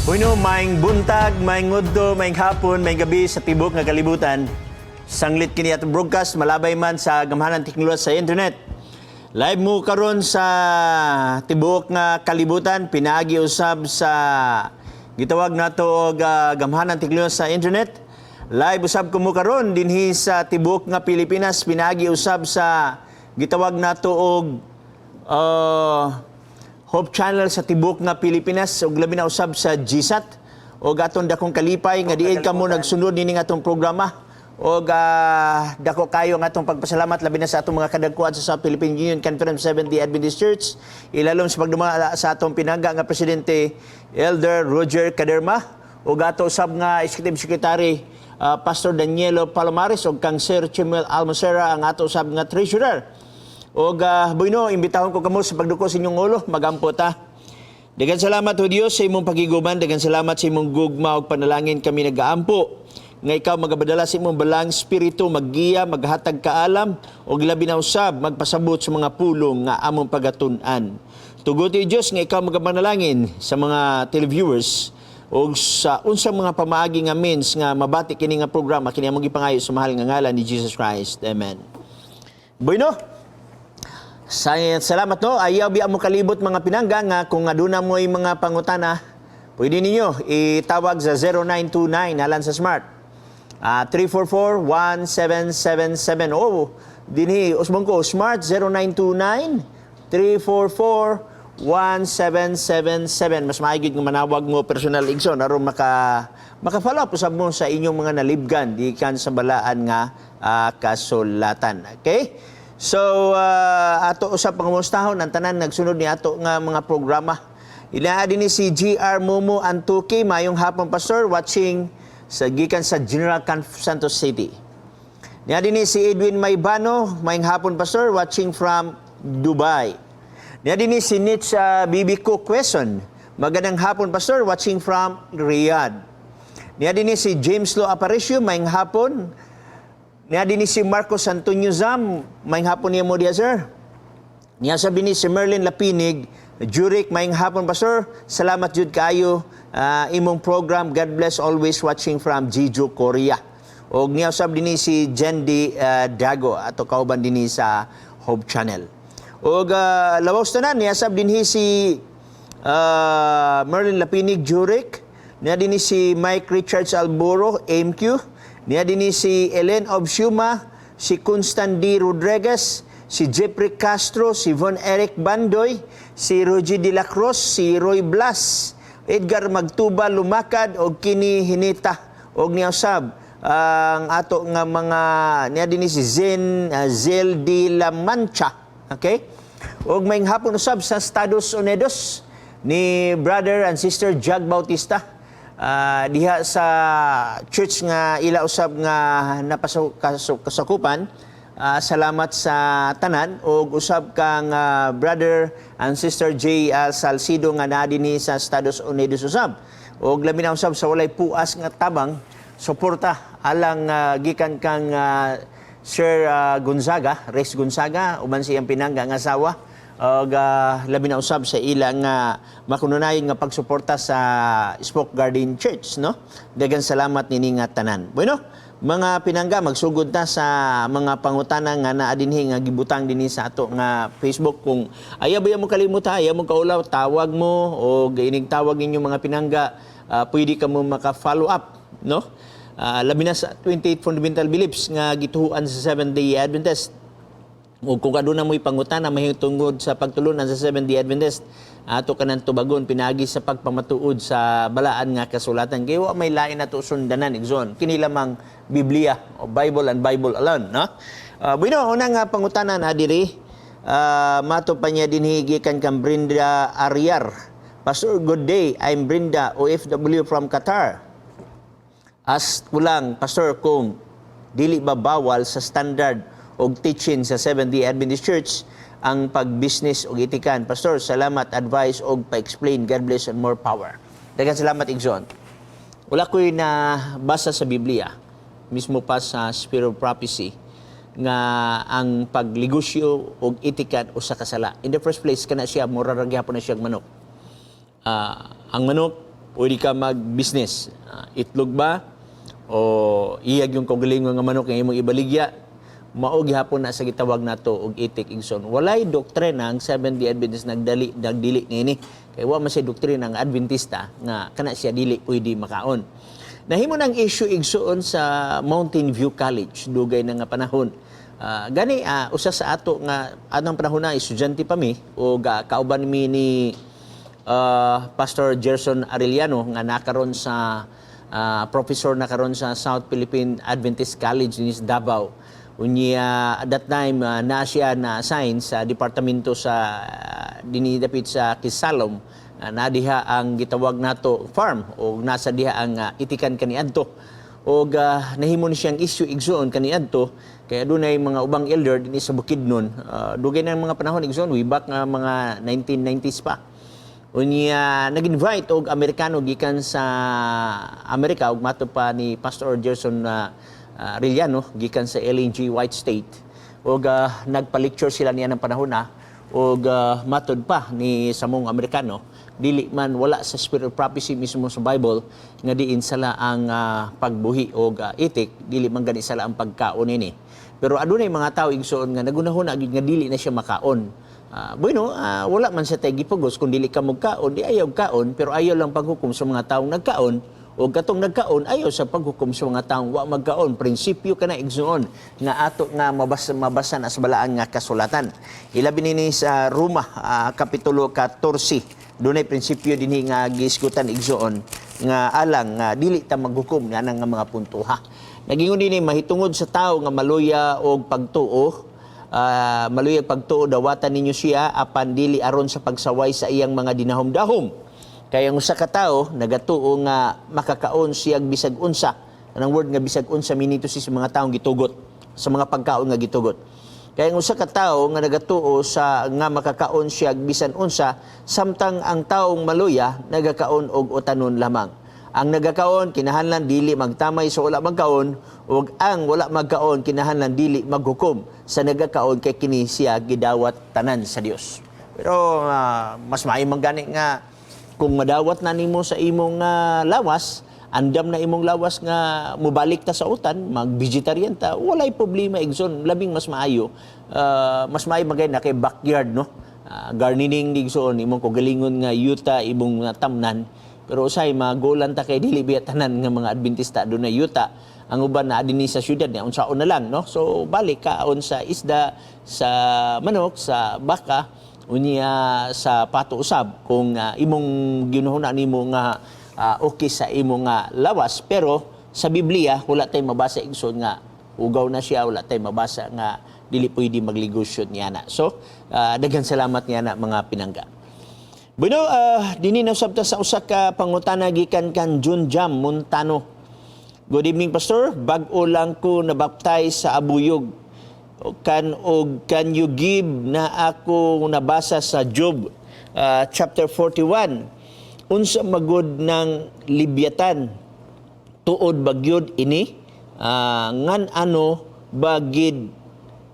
Bueno, maayong buntag, maayong udto, maayong hapon, maayong gabi sa tibok nga kalibutan. Sanglit kini atong broadcast malabay man sa gamhanan teknolohiya sa internet. Live mo karon sa tibuok nga kalibutan, pinaagi usab sa gitawag nato og gamhanan teknolohiya sa internet. Live usab ko mo karon dinhi sa tibuok nga Pilipinas, pinaagi usab sa gitawag nato og Hope Channel sa tibuok nga Pilipinas ug labi na usab sa GSAT. Ug aton dakong kalipay nga diin kamo nagsunod nining atong programa ug dako kayo ang atong pagpasalamat, labi na sa atong mga kadagkuan sa South Philippine Union Conference Seventh-day Adventist Church, ilalom sa pagdumala sa atong pinangga nga presidente, Elder Roger Caderma, ug ato usab nga Executive Secretary, Pastor Danielo Palomares, ug kang Sir Chimuel Almocera, ang ato usab nga treasurer. Og bueno, imbitahon ko kamo sa pagduko sa inyong ulo, magampo ta. Daghang salamat, O Dios, sa imong pagiguman, daghang salamat sa imong gugma ug panalangin. Kami nagaampo nga ikaw magabadala sa imong Balaang Espiritu, maggiya, maghatag kaalam ug labi na usab magpasabot sa mga pulong nga among pagatun-an. Tuguti, Dios, nga ikaw magamanalangin sa mga televiewers ug sa unsang mga pamaagi nga means nga mabati kini nga programa. Kini among gipangayo sa mahal nga ngalan ni Jesus Christ. Amen. Bueno, salamat, no. Ayaw biya mo kalibot, mga pinangga, nga kung aduna mo'y mga pangutana, pwede ninyo itawag sa 0929 alan sa Smart. 344-1777. Oh, dinhi usbong ko Smart, 0929 344 1777. Mas maayo gyud nga manawag mo personal, igsoon, aron maka follow up usab mo sa inyong mga nalibgan gikan sa balaan nga kasulatan. Okay? So ato usab pangumustahon ang tanan nagsunod ni ato nga mga programa. Ila din ni si GR Momo Antuki, "Maayong hapon, Pastor, watching sa gikan sa General Santos City." Niya din ni si Edwin Maybano, "Maayong hapon, Pastor, watching from Dubai." Niya din ni si Nitz Bibico Quezon, "Magandang hapon, Pastor, watching from Riyadh." Niya din ni si James Lo Aparicio, "Maayong hapon." Niya din ni si Marcos Antonio Zam, "Maayong hapon niya mo diya, sir." Niya sabi ni si Merlin Lapinig, Jurek, "Maayong hapon, Pastor. Salamat jud kaayo imong program. God bless always, watching from Jeju, Korea." Og niya usab dinhi si Jendi Dago, ato kauban dinhi sa Hope Channel. Og lawas tanan, niya sab dinhi si Merlin Lapinig Jurek, niya dinhi si Mike Richards Alboro, MQ, niya dinhi si Ellen Obsuma, si Constant D. Rodriguez, si Jeffrey Castro, si Von Eric Bandoy, si Roger De La Cruz, si Roy Blas, Edgar Magtuba Lumakad og kini Hinita, og niya usab ang ato nga mga niya dinhi si Zen Zel de la Mancha. Okay? Og maayong hapon usab sa Estados Unidos ni brother and sister Jag Bautista, diha sa church nga ila usab nga napasakupan. Salamat sa tanan og usab kang brother and sister J. Salcido nga naa dinhi sa Estados Unidos usab. Og labi na usab sa walay puas nga tabang suporta alang gikan kang Sir Gonzaga, Rex Gonzaga, uban siyang pinangga nga asawa og labi na usab sa ilang makununayon nga pagsuporta sa Spoke Garden Church, no? Daghang salamat nini nga tanan. Bueno, mga pinangga, magsugod ta sa mga pangutana nga naa dinhi nga gibutang dinhi sa ato nga Facebook. Kung ayaw ba mo kalimutan, ayaw mo kaulaw, tawag mo o inig tawag ninyo, mga pinangga, pwede ka mo maka-follow up, no? Labi na sa 28 fundamental beliefs nga gituhuan sa Seventh-day Adventist. Ug kung aduna mo'y pangutana mahitungod sa pagtulunan sa Seventh-day Adventist, ato ka nang tubagon pinaagi sa pagpamatuod sa balaan nga kasulatan. Kay wa may lain nato sundanan, igsoon. Kini lamang Biblia o Bible and Bible alone, no? Bueno, una nga pangutana na diri, mato pa niya dinhi gikan kang Brenda Ariar. "Pastor, good day. I'm Brenda, OFW from Qatar. Ask ko lang, Pastor, kung dili ba bawal sa standard og teaching sa Seventh-day Adventist Church ang pag-business og itikan. Pastor, salamat, advice og pa-explain. God bless and more power." Daghang salamat, igsoon. Wala ko'y nabasa sa Biblia, mismo pa sa Spirit of Prophecy, nga ang pagligosyo og itikan usa ka sala. In the first place, kana siya, mura ra gyapon na siyang manok. Ang manok, Pwede ka mag-business. Itlog ba? O iyag yung kaugalingon nga manok nga imong ibaligya, mao gihapon na sa gitawag nato og itik, igsoon. Walay doktrina ang Seventh-day Adventist nagdali nagdili niini. Kay wa man siya doktrina ang Adventista nga kana siya dili pwede makaon. Nahimo ng issue, igsoon, sa Mountain View College dugay na nga panahon. Gani usa sa ato nga anong panahon na estudyante pa mi o kauban mi ni Pastor Gerson Arellano nga nakaron sa professor na karon sa South Philippine Adventist College in Davao. Unya at that time na siya na assign sa departamento sa dinhi dapit sa Kisalom, na diha ang gitawag nato farm o nasa diha ang itikan kaniadto og nahimo ni siyang issue, igsoon, kaniadto kay adunay mga ubang elder dinhi sa Bukidnon. Dugay na ang mga panahon, igsoon, way back nga mga 1990s pa. Unya nag-invite og Amerikano gikan sa Amerika ug mato pa ni Pastor Gerson Arellano gikan sa Ellen G. White State ug nagpa-lecture sila niya ng panahon na ug matod pa ni samong Amerikano, dili man, wala sa Spirit of Prophecy mismo sa Bible nga diin sala ang pagbuhi og itik, dili man gani sala ang pagkaon ini. Pero adunay mga tawo, igsoon, nga nagunahuna gyud nga dili na siya makaon. Bueno, wala man sa tay gipugos kung dili ka magkaon, di ayaw kaon, pero ayaw lang paghukom sa mga taong nagkaon o katong nagkaon ayaw sa paghukom sa mga taong wa magkaon. Prinsipyo kana, igsoon, nga ato nga mabasa, mabasa na sa balaan nga kasulatan. Ilabi nini sa Roma kapitulo 14. Dunay prinsipyo dinhi nga giisgutan, igsoon, nga alang nga dili ta maghukom nga nga mga puntuha. Nagingon dinhi, mahitungod sa tao nga maluya og pagtuo, maluyag pagtuo, dawatan ninyo siya apan dili aron sa pagsaway sa iyang mga dinahom-dahom. Kay ang usa ka tawo nagatuo nga makakaon siya bisag unsa. Anang word nga bisag unsa, meaning to say sa mga taong gitugot, sa mga pagkaon nga gitugot. Kay ang usa ka tawo nga nagatuo sa nga makakaon siya bisan unsa, samtang ang taong maluya nagakaon og utanon lamang. Ang nagakaon kinahanglan dili magtamay sa wala magkaon ug ang wala magkaon kinahanglan dili maghukom sa nagakaon kay kini siya gidawat tanan sa Dios. Pero mas maayo man gani nga kung madawat na nimo sa imong lawas, andam na imong lawas nga mobalik ta sa utan, mag-vegetarian ta, walay problema, igsoon, labing mas maayo. Mas maayo magay na kay backyard, no? Gardening, igsoon, imong kaugalingon nga yuta imong tamnan. Pero usay magulan ta kay dili biya tanan nga mga Adventista dunay yuta. Ang uban naa dinhi sa syudad niya unsaon na lang, no? So balik kaon sa isda, sa manok, sa baka, unya sa pato usab kung imong ginuhuna nimo nga okay sa imong nga lawas. Pero sa Biblia wala tay mabasa, igsoon, nga ugaw na siya, wala tay mabasa nga dili pwede magligusyon niya na. So daghan salamat niya na mga pinangga. Bueno, dinhi na usab ta sa usa ka pangutana gikan kan Jun Jam Montano. "Good evening, Pastor. Bag-o lang ko nabaptize sa Abuyog. Kan you give na ako nabasa sa Job chapter 41. Unsa magod ng Leviathan? Tuod bagyod ini? Ngan ano bagid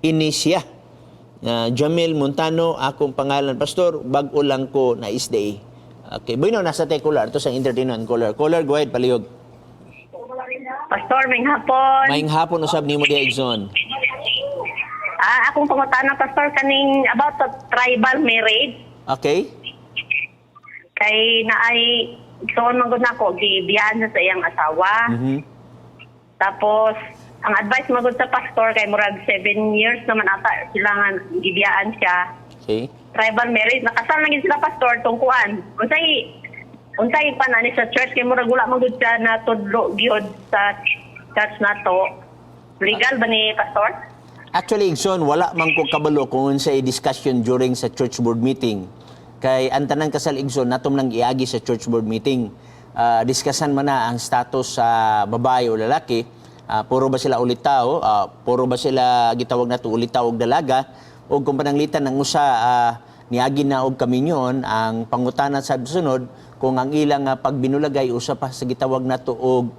ini siya? Jamil Montano, akong pangalan, Pastor, bag-o lang ko na SDA." Okay, bueno, nasa tay caller. Ito sa entertainment caller. Caller, go ahead, palihog. Pastor, maayong hapon. Maayong hapon usab nimo diha, igsoon. Akong pangutana, Pastor, kaning about the tribal marriage. Kay naay igsoon man gud nako gibiyaan siya sa iyang asawa. Tapos ang advice man gud sa pastor kay murag 7 years naman ata sila nga gibiyaan siya. Tribal marriage, nakasal na gid sila, Pastor, tungkuan. Unsay pa na ni sa church kay murag wala man gud siya natudlo gyud sa church nato? Legal ba ni, Pastor? Actually, igsoon, wala man ko kabalo kung unsay discussion during sa church board meeting. Kay ang tanang kasal, igsoon, natom nang iagi sa church board meeting. Discussan man na ang status sa babae o lalaki. Puro ba sila ulitaw? Puro ba sila gitawag nato ulitaw og dalaga? O kung pananglitan ng usa niagi na og kaminyon, ang pangutana sa sunod kung ang ilang pagbinulagay usa pa sa gitawag nato og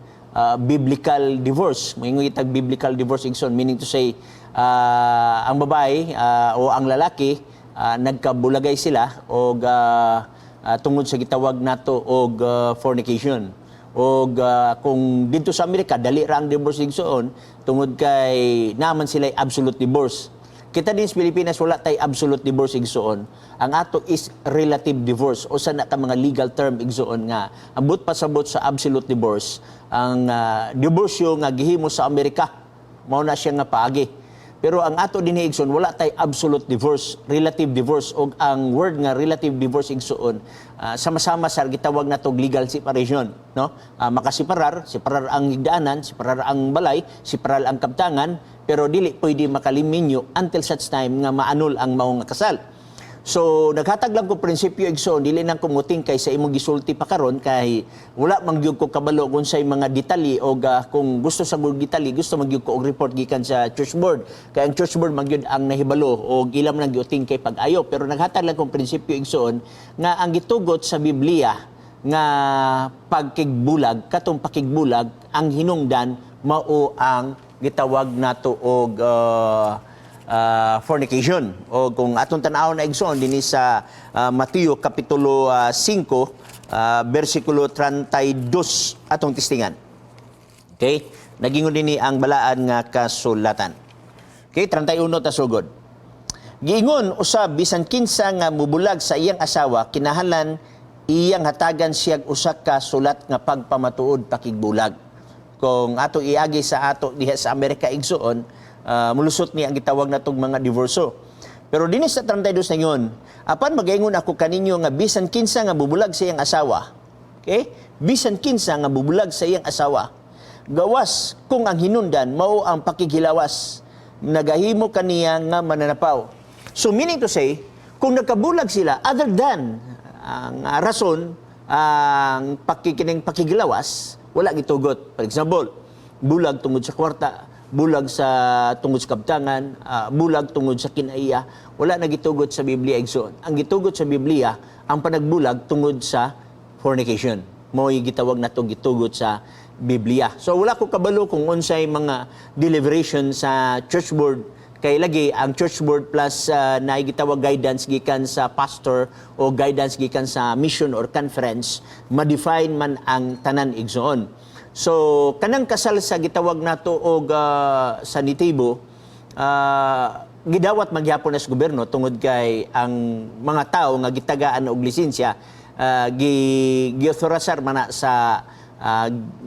biblical divorce. Moingon itag biblical divorce, igsoon, meaning to say ang babae o ang lalaki nagkabulagay sila og tungod sa gitawag nato og fornication. Og kung dito sa Amerika, dali ra ang divorce, igsoon, tungod kay naman sila absolute divorce. Kita din sa Pilipinas, wala tay absolute divorce, igsoon. Ang ato is relative divorce o sa na ka mga legal term, igsoon, nga ambot pasabot sa absolute divorce. Ang diborsyo nga gihimo sa Amerika, mao na siya nga paagi. Pero ang ato din, igsoon, wala tay absolute divorce, relative divorce. Og ang word nga relative divorce, igsoon, sama-sama sa gitawag nato legal separation, no? Makasiparar, separar ang higdaanan, separar ang balay, separar ang kabtangan, pero dili pwede makaliminyo until such time nga ma-annul ang mao nga kasal. So naghatag lang ko prinsipyo, igsoon, dili nang kumuting kay sa imong gisulti pa karon kay wala man gyud ko kabalo kung sa mga detalye og kung gusto sa gyud detalye, gusto man gyud ko og report gikan sa church board kay ang church board man gyud ang nahibalo og ilam nang giuting kay pag-ayo. Pero naghatag lang kong prinsipyo, igsoon, nga ang gitugot sa Biblia nga pagkigbulag, katong pakigbulag, ang hinungdan mao ang gitawag nato og fornication. O kung atong tan-awon na, igsoon, dinhi sa Mateo kapitulo 5 bersikulo 32 atong tistingan. Okay? Nagingon dinhi ang balaan nga kasulatan. Okay, 31 ta sugod. Giingon usab, bisan kinsa nga mubulag sa iyang asawa, kinahanglan iyang hatagan siya usa ka sulat nga pagpamatuod pakigbulag. Kung ato iagi sa ato diha sa Amerika, igsoon, mulusot ni ang gitawag natong mga divorso. Pero dinhi sa 32 na yun, apan magaingon ako kaninyo nga bisan kinsa nga bubulag sa iyang asawa. Okay? Bisan kinsa nga bubulag sa iyang asawa, gawas kung ang hinundan mao ang pakighilawas, nagahimo kaniya nga mananapaw. So meaning to say, kung nagkabulag sila other than ang rason ang pakikining pakigilawas, wala gitugot. For example, bulag tungod sa kwarta, bulag sa tungod sa kabtangan, bulag tungod sa kinaiya, wala na gitugot sa Biblia, igsoon. Ang gitugot sa Biblia, ang panagbulag tungod sa fornication. Mo'y gitawag nato gitugot sa Biblia. So wala ko kabalo kung unsay mga deliberation sa church board kay lagi ang church board plus na gitawag guidance gikan sa pastor o guidance gikan sa mission or conference, ma-define man ang tanan, igsoon. So kanang kasal sa gitawag nato og sa nitibo, gidawat magyapon na sa gobyerno tungod kay ang mga tao nga gitagaan og lisensya, gi giautorisar man na sa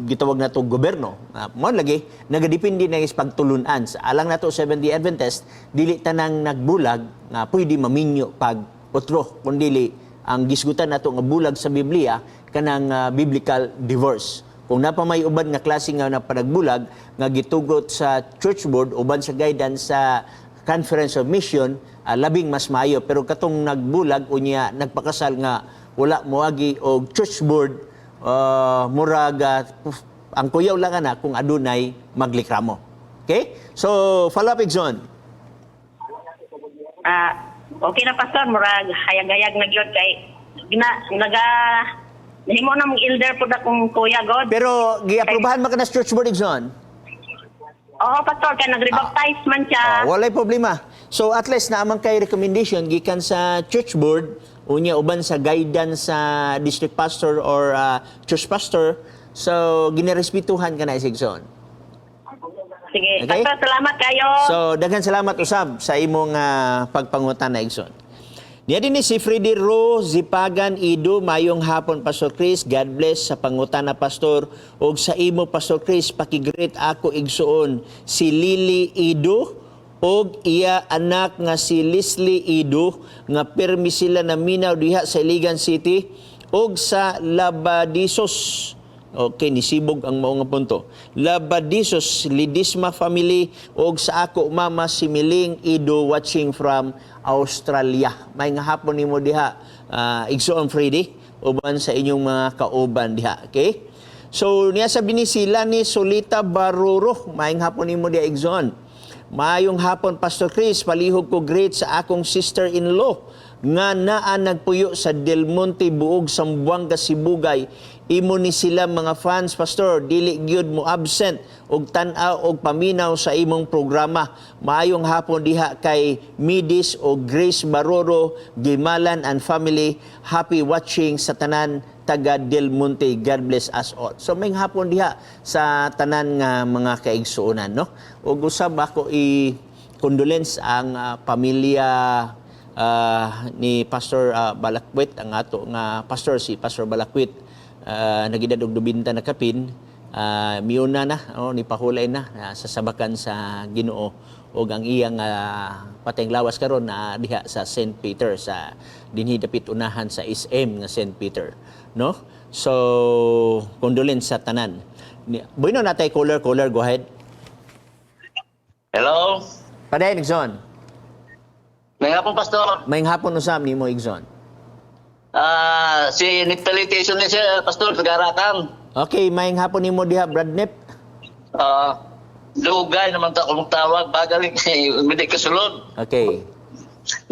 gitawag nato gobyerno. Mo lagi nagadepende na is pagtulunan. Sa alang nato Seventh-day Adventist, dili tanang nagbulag nga pwede maminyo pag otro, kundi ang gisgutan nato nga bulag sa Biblia kanang biblical divorce. Kung napamay uban nga klase nga na panagbulag nga gitugot sa church board uban sa guidance sa Conference of Mission, labing mas maayo. Pero katong nagbulag unya nagpakasal nga wala moagi og church board, murag ang kuyaw lang ana kung adunay maglikramo. Okay? So follow up, igsoon. Ah, okay na, pastor, murag hayag-hayag na gyud kay gina naga nahimo na mong elder pud akong kuya god. Pero giaprobahan man ka na sa church board, igsoon? Oo, pastor, kay nag-rebaptize man siya. Oh, walay problema. So at least naman kay recommendation gikan sa church board unya uban sa guidance sa district pastor or church pastor. So ginerespetuhan ka na, igsoon. Sige, Okay. pastor, salamat kayo. So daghan salamat usab sa imong pagpangutan na, igsoon. Niya din ni si Freddy Ro Zipagan Ido, mayong hapon, Pastor Chris. God bless sa pangutan na, Pastor. Og sa imo, Pastor Chris, pakigreet ako, igsoon si Lily Ido og iya anak nga si Leslie Ido nga permi sila na minaw diha sa Iligan City og sa Labadisos. Okay, nisibog ang mao nga punto. Labadisos, Lidisma family og sa ako mama si Miling Ido watching from Australia. May nga hapon nimo diha, igsoon Freddy, uban sa inyong mga kauban diha. Okay? So niya sabi ni sila ni Solita Baruro, maayong hapon nimo diha, igsoon. Maayong hapon, Pastor Chris, palihog ko greet sa akong sister-in-law. nga naa nagpuyo sa Del Monte, Buug, Zamboanga Sibugay. Imo ni sila mga fans, Pastor. Dili gyud mo absent og tan-aw og paminaw sa imong programa. Maayong hapon diha kay Midis o Grace Baroro Gimalan and family. Happy watching sa tanan taga Del Monte. God bless us all. So may hapon diha sa tanan nga mga kaigsuonan, no? Ug usab ako i condolence ang pamilya ni Pastor Balakwit, ang ato nga pastor, si Pastor Balakwit, nagedad og 90 na kapin, miuna na, oh, ni pahulay na sa sabakan sa Ginoo, ug ang iyang patayng lawas karon na diha sa St. Peter, sa dinhi dapit unahan sa SM nga St. Peter, no? So condolence sa tanan. Bueno, natay caller. Caller, go ahead. Hello? Padayon, Igsoon. May hapon, Pastor. Maayong hapon usab nimo, Igsoon. Ah, si Neptalitation ni siya, Pastor, taga-Aratang. Okay, maayong hapon nimo diha, Brad Nep. Ah, dugay naman ta kung tawag, bagaling kay hindi ka sulod. Okay.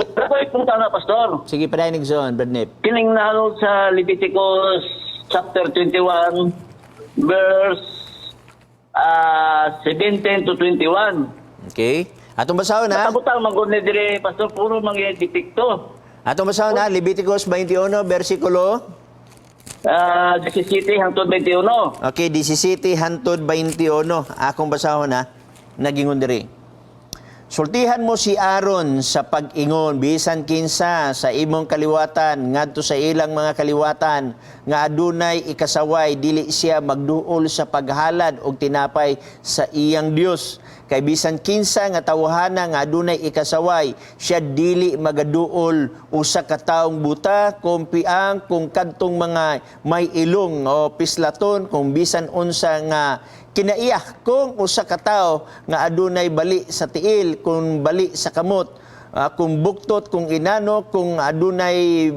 Ako kung na, Pastor. Sige, padayon, Igsoon, Brad Nep. Kining nahalog sa Leviticus chapter 21 verse 17 to 21. Okay. Atong basahon ha. Nakabutang man gud ni dire, Pastor, puro mga depekto. Atong basahon ha, Leviticus 21 versikulo 17 hangtod 21. Okay, 17 hantod 21. Akong basahon ha. Nagingon diri. "Sultihan mo si Aaron sa pag-ingon, bisan kinsa sa imong kaliwatan ngadto sa ilang mga kaliwatan nga adunay ikasaway, dili siya magduol sa paghalad og tinapay sa iyang Dios. Kay bisan kinsa nga tawhana nga adunay ikasaway, siya dili magaduol usa ka taong buta, kung piang, kung kadtong mga may ilong o pislaton, kung bisan unsa nga kinaiya, kung usa ka tawo nga adunay bali sa tiil, kung bali sa kamot, kung buktot, kung inano, kung adunay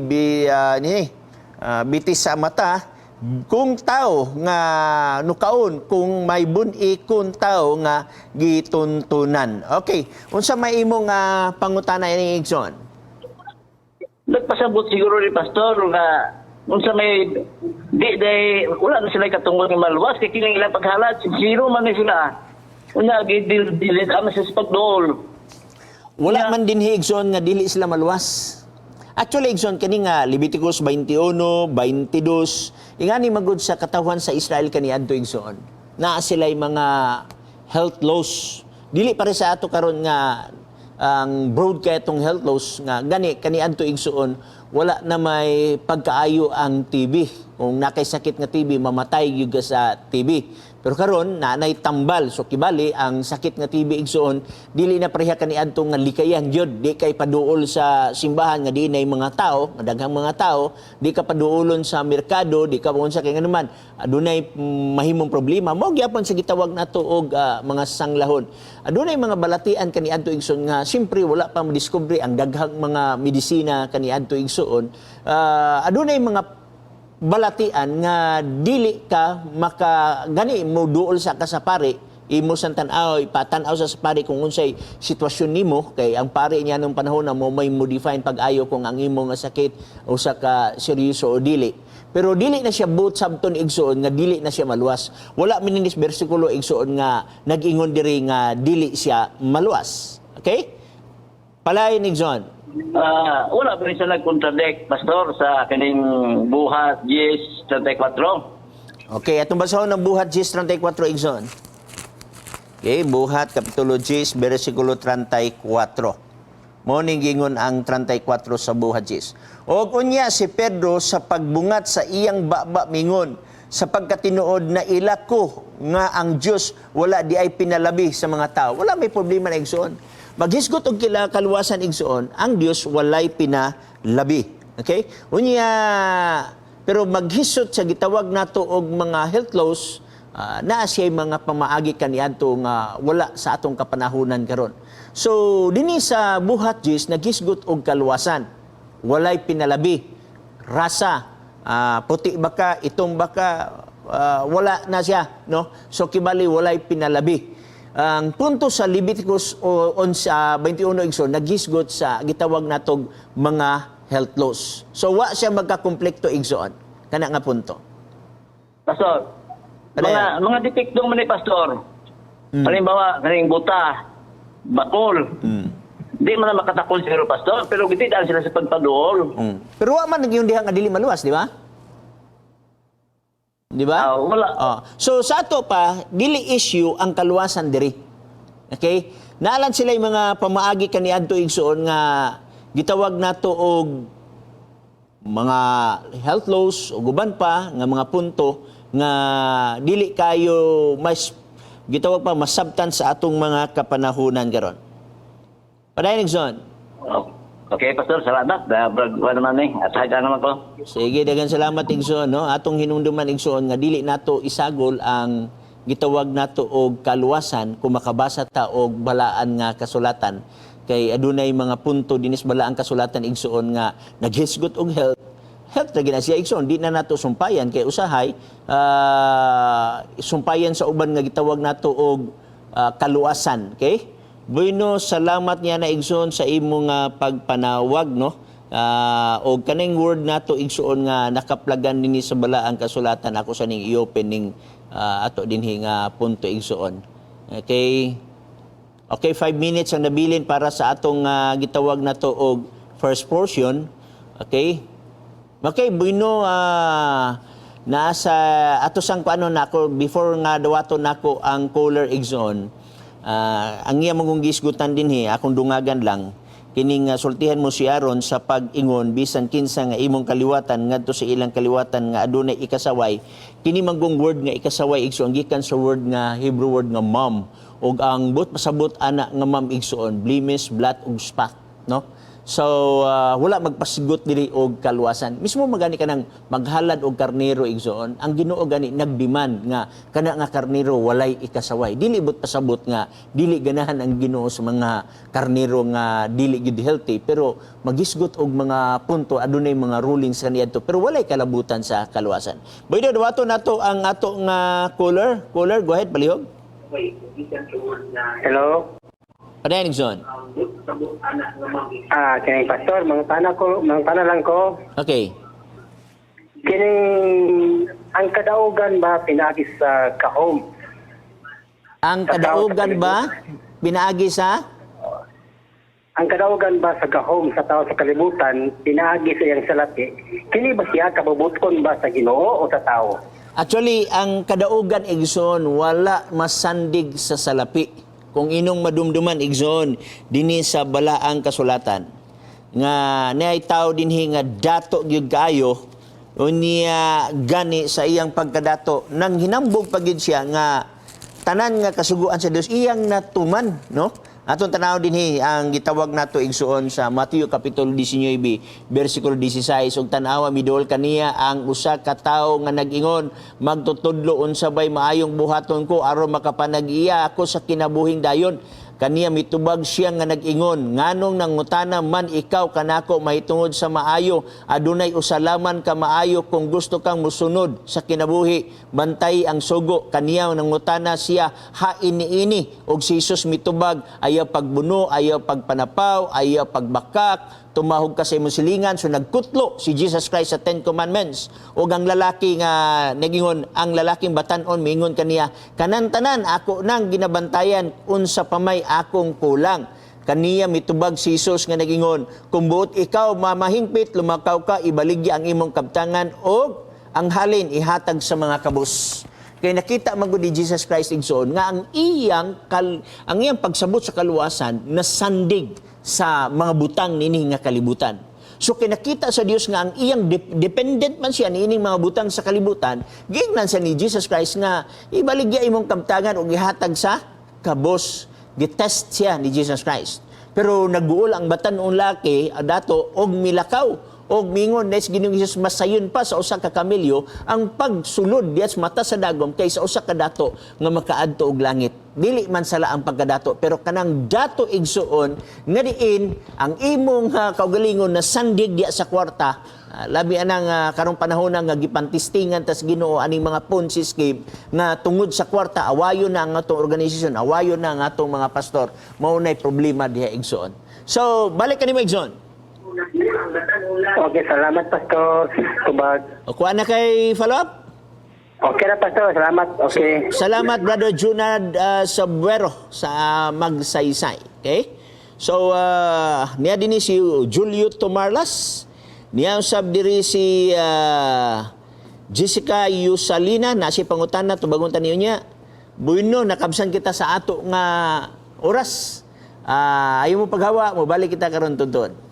bitis sa mata, kung tao nga nukaon, kung may bun-i, kung tao nga gituntunan." Okay, unsa may imong pangutana ini, Igsoon? Nagpasabot siguro ni Pastor nga unsa may di day wala na sila katungod ng maluwas kay kining ilang paghalad zero man ni sila. Unya gidil dili kami sa pagduol. Wala man din Igsoon nga dili sila maluwas. Actually, Igsoon, kani nga Leviticus 21, 22, ingani magud sa katawhan sa Israel kaniadto, Igsoon. Naa sila'y mga health laws. Dili pare sa ato karon nga ang broad kay itong health laws nga gani kaniadto, igsoon, wala na may pagkaayo ang TB. Kung nakay sakit nga TB, mamatay gyud ka sa TB. Pero karon naanay tambal, so kibali ang sakit nga TB, igsoon, dili na pareha kaniadto nga likayan gyud, di kay paduol sa simbahan nga di nay mga tao, nga daghang mga tao, di ka paduolon sa merkado, di ka unsa kay nganuman adunay mahimong problema. Mao gyapon sa gitawag nato og mga sanglahon. Adunay mga balatian kaniadto, igsoon, nga siyempre wala pa madiskubre ang daghang mga medisina kaniadto, igsoon. Adunay mga balatian nga dili ka maka gani mo duol sa kasapari imo sang tan-aw, ipatan-aw sa pari kung unsay sitwasyon nimo, kay ang pari niya nung panahon na mo may modify pag-ayo kung ang imo nga sakit usa ka seryoso o dili. Pero dili na siya buot sabton, igsoon, nga dili na siya maluwas. Wala mininis bersikulo, igsoon, nga nag-ingon diri nga dili siya maluwas. Okay, palayon, igsoon. Ah, wala pa rin siya nag-contradict, Pastor, sa kaning Buhat 10:34. Okay, atong basahon ng Buhat 10:34, igsoon. Okay, Buhat Kapitulo 10, versikulo 34. Mao ning gingon ang 34 sa Buhat 10. "Og unya si Pedro sa pagbungat sa iyang baba mingon, 'Sa pagkatinuod na ila ko nga ang Dios wala di ay pinalabi sa mga tao.'" Wala may problema na, igsoon. Maghisgot og kila kaluwasan, igsoon, ang Dios walay pinalabi. Okay? Unya pero maghisot sa gitawag nato og mga health laws, naa siya'y mga pamaagi kaniadto nga wala sa atong kapanahunan karon. So dinhi sa Buhat 10 naghisgot og kaluwasan. Walay pinalabi. Rasa, puti ba ka, itom ba ka, wala na siya, no? So kibali walay pinalabi. Ang punto sa Leviticus o on sa 21, igsoon, naghisgot sa gitawag natog mga health laws. So wa siya magkakonflikto, igsoon, kana nga punto. Pastor, Ano mga yan? mga depektong man ni pastor. Halimbawa, kaning buta, bakol. Di man na makatakol siguro, pastor, pero gitidaan sila sa pagpaduol. Pero wa man yung diha nga dili maluwas, di ba? Di ba? Ah, wala. Oh. So sa ato pa, dili issue ang kaluwasan diri. Okay? Naalan sila yung mga pamaagi kaniadto, igsoon, nga gitawag nato og mga health laws o guban pa nga mga punto nga dili kayo mas gitawag pa masabtan sa atong mga kapanahunan karon. Padayon, igsoon. Oh. Okay, pastor, salamat. Brad, naman eh. At haga naman ko. Sige, daghang salamat, igsoon, no. Atong hinumduman, igsoon, nga dili nato isagol ang gitawag nato og kaluwasan kung makabasa ta og balaan nga kasulatan kay adunay mga punto dinis balaang kasulatan, igsoon, nga naghisgot og health. Health ra gina siya, igsoon, di na nato sumpayan kay usahay sumpayan sa uban nga gitawag nato og kaluwasan. Okay? Bueno, salamat niya na, igsoon, sa imong pagpanawag, no. Og kaning word nato, igsoon, nga nakaplagan dinhi sa balaang kasulatan, ako sa ning i-open ning ato dinhi nga punto, igsoon. Okay. Okay, 5 minutes ang nabilin para sa atong gitawag nato og first portion. Okay? Okay, bueno, nasa ato sang kuano nako before nga dawaton nako ang caller, igsoon. Ang iya mong gisgutan dinhi, akong dungagan lang kining sultihan mo si Aaron sa pag-ingon bisan kinsa nga imong kaliwatan ngadto sa ilang kaliwatan nga adunay ikasaway. Kini manggong word nga ikasaway, igsoon, gikan sa word nga Hebrew word nga mom, ug ang but pasabot ana nga mom, igsoon, blemish, blot ug spot, no? So wala magpasigot diri og kaluwasan. Mismo magani ka nang maghalad og karnero, igsoon, ang Ginoo gani nagdemand nga kana nga karnero walay ikasaway. Dili but pasabot nga dili ganahan ang Ginoo sa mga karnero nga dili gid healthy, pero magisgot og mga punto, adunay mga rulings kaniadto, pero walay kalabutan sa kaluwasan. Boy, dawato nato ang ato nga caller. Caller, go ahead, palihog. Hello. Padayon, igsoon. Kining pastor, mga ko, mga lang ko. Okay. Kining ang kadaugan ba pinaagi sa kahom? Ang Sa tao sa kadaugan ba pinaagi sa Ang kadaugan ba sa gahom sa tao sa kalibutan pinaagi sa iyang salapi? Kini ba siya kabubutkon ba sa Ginoo o sa tao? Actually, ang kadaugan, igsoon, wala masandig sa salapi. Kung inong madumduman, igsoon, dinhi sa balaang kasulatan nga naay tao dinhi nga dato gyud kaayo, unya gani sa iyang pagkadato nang hinambog pa gyud siya nga tanan nga kasuguan sa Dios iyang natuman, no? Atong tanaw dinhi ang gitawag nato, igsuon, sa Mateo kapitulo 19 bersikulo 16, ug tan-awa, miduol kaniya ang usa ka tawo nga nag-ingon, "Magtutudlo, unsa bay maayong buhaton ko aron makapanag-iya ako sa kinabuhing dayon?" Kaniya mitubag siya nga nag-ingon, "Nganong nangutana man ikaw kanako mahitungod sa maayo? Adunay usa lamang ka maayo. Kung gusto kang musunod sa kinabuhi, bantay ang sugo." Kaniya nangutana siya, "Hain niini?" Og si Jesus mitubag, "Ayaw pagbuno, ayaw pagpanapaw, ayaw pagbakak, tumahog ka sa imong silingan." So nagkutlo si Jesus Christ sa Ten Commandments. Ug ang lalaki nga nagingon, ang lalaking batanon mingon kaniya, "Kanan tanan ako nang ginabantayan, unsa pa may akong kulang?" Kaniya mitubag si Jesus nga nagingon, "Kung buot ikaw mamahingpit, lumakaw ka, ibaligya ang imong kabtangan og ang halin ihatag sa mga kabus." Kaya nakita man gud ni Jesus Christ, igsoon, nga ang iyang pagsabot sa kaluwasan nasandig sa mga butang niini nga kalibutan. So kinakita sa Dios nga ang iyang dependent man siya niining mga butang sa kalibutan, giingnan siya ni Jesus Christ nga ibaligya imong kabtangan ug ihatag sa kabos. Gitest siya ni Jesus Christ. Pero naguol ang batan-ong laki dato og milakaw og mingon nes Ginoong Jesus, "Masayon pa sa usa ka kamelyo ang pagsulod diya sa mata sa dagom kaysa usa ka dato nga makaadto og langit." Dili man sala ang pagkadato, pero kanang dato, igsuon, nga diin ang imong kaugalingon na sandig diya sa kwarta, labi anang karong panahon na nga gipantistingan tas Ginoo aning mga Ponzi scheme nga tungod sa kwarta awayo na ang atong organisasyon, awayo na ang atong mga pastor, mao nay problema diha, igsuon. So balik kanimo, igsuon. Okay, salamat, Pastor. Tubag. O, kuha na kay follow-up? Okay na, Pastor. Salamat. Okay. Salamat, Brother Junard Sabuero sa Magsaysay. Okay? So, niya din ni si Julio Tomarlas. Niya usab diri si Jessica Yusalina. Nasi pangutana, tubagon taniyo niya. Bueno, nakabsan kita sa ato nga oras. Ayaw mo paghawa, mobalik kita karon tuntun.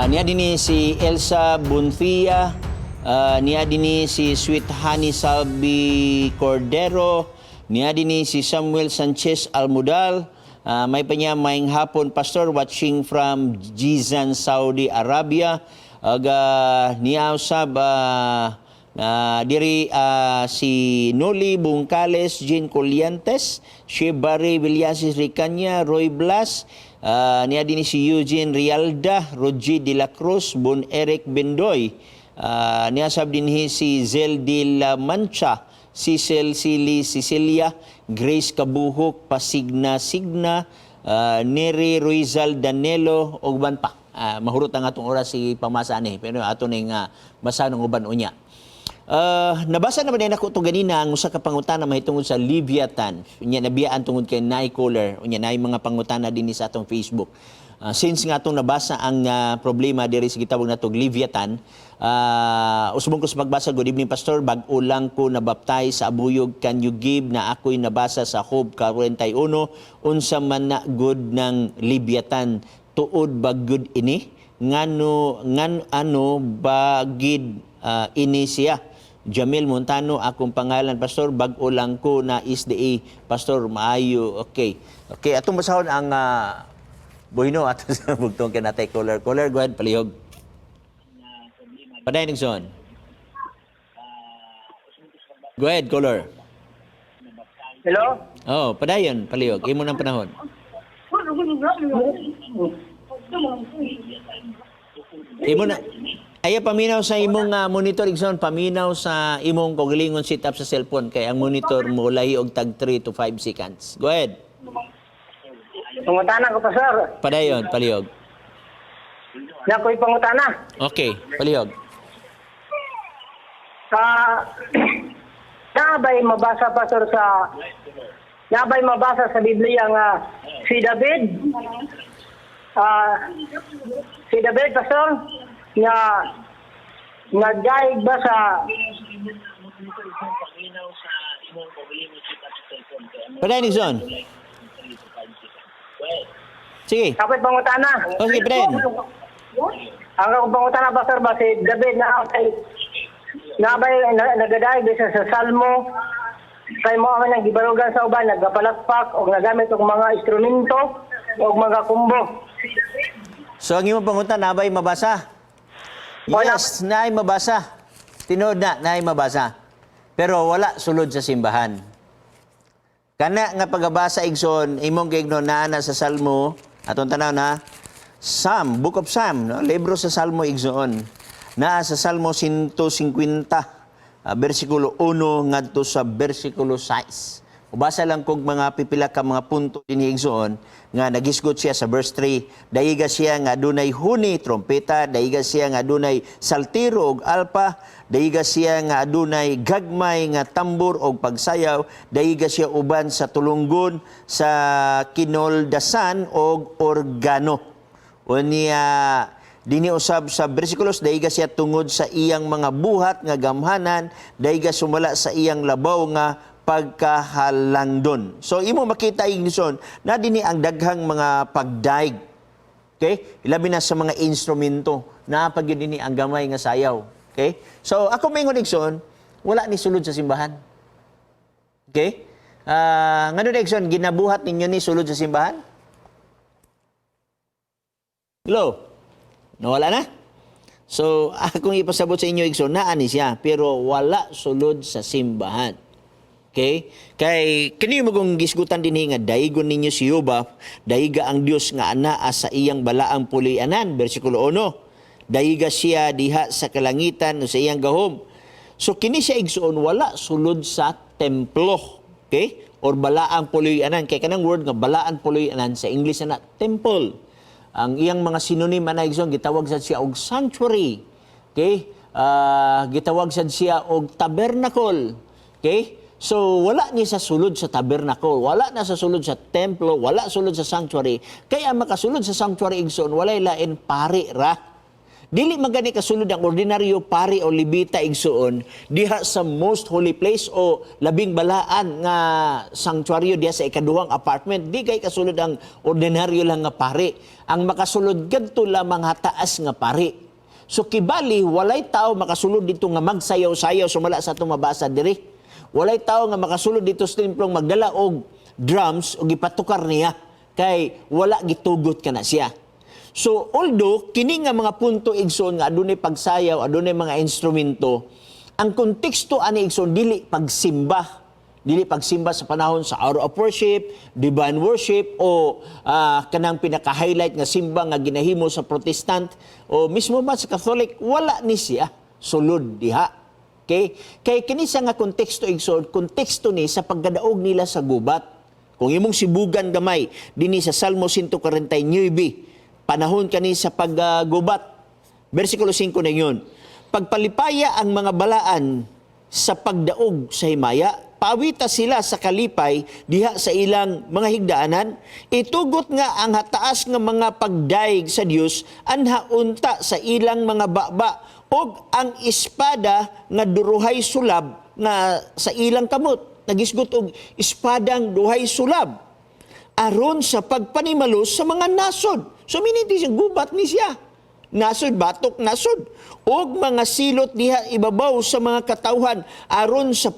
Niya din ni si Elsa Bunfia, niya din ni si Sweet Honey Salvi Cordero, niya din ni si Samuel Sanchez Almudal, may pa niya maing hapon, Pastor, watching from Jizan, Saudi Arabia. Aga niya usab diri si Noli Bungkales, Jean Coliantes, Shebari Villasis Ricanya, Roy Blas, niya din si Eugene Rialda, Roger De La Cruz, Bon Eric Bendoy, niya sab din si Zel De La Mancha, Cecil Sili Cecilia, Grace Kabuhok, Pasigna Signa, Neri Ruizal Danelo, ug uban pa. Mahurot ang atong oras si pamasa ani, pero ato ning basa ng uban unya. Nabasa naman din ako ito ganina ang usa ka pangutana mahitungod sa Leviathan. Unya nabiyaan tungod kay Nay Caller. Unya nay mga pangutana din sa atong Facebook. Since nga atong nabasa ang problema diri sa gitawag natog Leviathan, usbong ko sa pagbasa, good evening, Pastor, bag-o lang ko nabaptize sa abuyog, can you give na ako'y nabasa sa Job 41, unsa man na good ng Leviathan, tuod ba good ini, ngano ngan ano bagid ini siya? Jamil Montano akong pangalan, Pastor, bag-o lang ko na SDA, Pastor, maayo. Okay, okay, atong basahon ang buhino ato sa bugtong kay natay caller. Caller, go ahead, palihog. Paday Nixon. Go ahead, caller. Hello? Oh, padayon, palihog. Imo ng panahon. Imo na. Ay, paminaw sa imong monitor, Igsoon, paminaw sa imong kaugalingon setup sa cellphone kay ang monitor mo lahi og tag 3 to 5 seconds. Go ahead. Pangutana ko, Pastor. Padayon, palihog. Na ko'y pangutana. Okay, palihog. Naabay mabasa, Pastor, sa naabay mabasa sa Biblia nga si David, si David, Pastor, nga nagdaig ba sa Padayon, Igsoon. Sige. Ako'y pangutana. Oh, sige, padayon. Ang akong pangutana, Pastor, ba si David na naabay na, nagadaig ba siya sa Salmo kay mo ang nang gibarugan sa uban nagapalakpak o nagamit og mga instrumento o mga kumbo? So ang imong pangutana, nabay mabasa? Yes, naay mabasa. Tinuod na, naay mabasa. Pero wala sulod sa simbahan. Kana nga pagabasa, igsoon, imong giigno naa na sa Salmo, atong tanaw na Psalm, Book of Psalm, no? Libro sa Salmo, igsoon. Naa sa Salmo 150, versikulo 1 ngadto sa versikulo 6. Ubasa lang kog mga pipila ka mga punto dinhi, igsoon, nga nagisgot siya sa verse 3. Daiga siya nga adunay huni, trompeta, daiga siya nga adunay saltiro og alpa, daiga siya nga adunay gagmay nga tambor og pagsayaw, daiga siya uban sa tulunggon sa kinoldasan og organo. Unya dinhi usab sa bersikulos, daiga siya tungod sa iyang mga buhat nga gamhanan, daiga sumala sa iyang labaw nga pagkahalangdon. So imo makita, igsoon, na dinhi ang daghang mga pagdaig. Okay? Ilabi na sa mga instrumento na pag dinhi ang gamay nga sayaw. Okay? So ako maingon, igsoon, wala ni sulod sa simbahan. Okay? Ngano, igsoon, ginabuhat ninyo ni sulod sa simbahan? Hello? Nawala na? So, akong ipasabot sa inyo, igsoon, naa ni siya, pero wala sulod sa simbahan. Okay? Kay kini mo kung gisgutan dinhi nga daigon ninyo si Jehova, daiga ang Dios nga anaa sa iyang balaang puloy-anan, bersikulo 1. Daiga siya diha sa kalangitan o sa iyang gahom. So kini siya, igsoon, wala sulod sa templo. Okay? Or balaang puloy-anan. Kay kanang word nga balaan puloy-anan sa English na temple. Ang iyang mga synonym ana, igsoon, gitawag sad siya og sanctuary. Okay? Gitawag sad siya og tabernacle. Okay? So wala ni sa sulod sa tabernacle, wala na sa sulod sa templo, wala sulod sa sanctuary. Kaya makasulod sa sanctuary, igsoon, walay lain, pari ra. Dili magani kasulod ang ordinaryo pari o libita, igsoon, diha sa most holy place o labing balaan nga sanctuaryo diha sa ikaduhang apartment. Di kay kasulod ang ordinaryo lang nga pari. Ang makasulod kadto lamang hataas nga pari. So kibali walay tao makasulod dito nga magsayaw-sayaw sumala sa atong mabasa diri. Walay tao nga makasulod dito sa templong magdala og drums o gipatukar niya kay wala gitugot kana siya. So although kini nga mga punto, igsoon, nga adunay pagsayaw, adunay mga instrumento, ang konteksto ani, igsoon, dili pagsimba. Dili pagsimba sa panahon sa hour of worship, divine worship o kanang pinaka-highlight nga simba nga ginahimo sa Protestant o mismo ba sa Catholic, wala ni siya sulod diha. Okay? Kay kini siya nga konteksto, igsoon, konteksto ni sa pagkadaog nila sa gubat. Kung imong sibugan gamay dinhi sa Salmo 149, panahon kani sa paggubat. Versikulo 5 na yun. Pagpalipaya ang mga balaan sa pagdaog sa himaya, pawita sila sa kalipay diha sa ilang mga higdaanan, itugot nga ang hataas nga mga pagdaig sa Dios anha unta sa ilang mga baba og ang espada nga duruhay sulab nga sa ilang kamot. Nagisgot og espadang duhay sulab aron sa pagpanimalos sa mga nasod. So miniti siya, gubat ni siya. Nasod, batok, nasod. Og mga silot diha ibabaw sa mga katawhan aron sa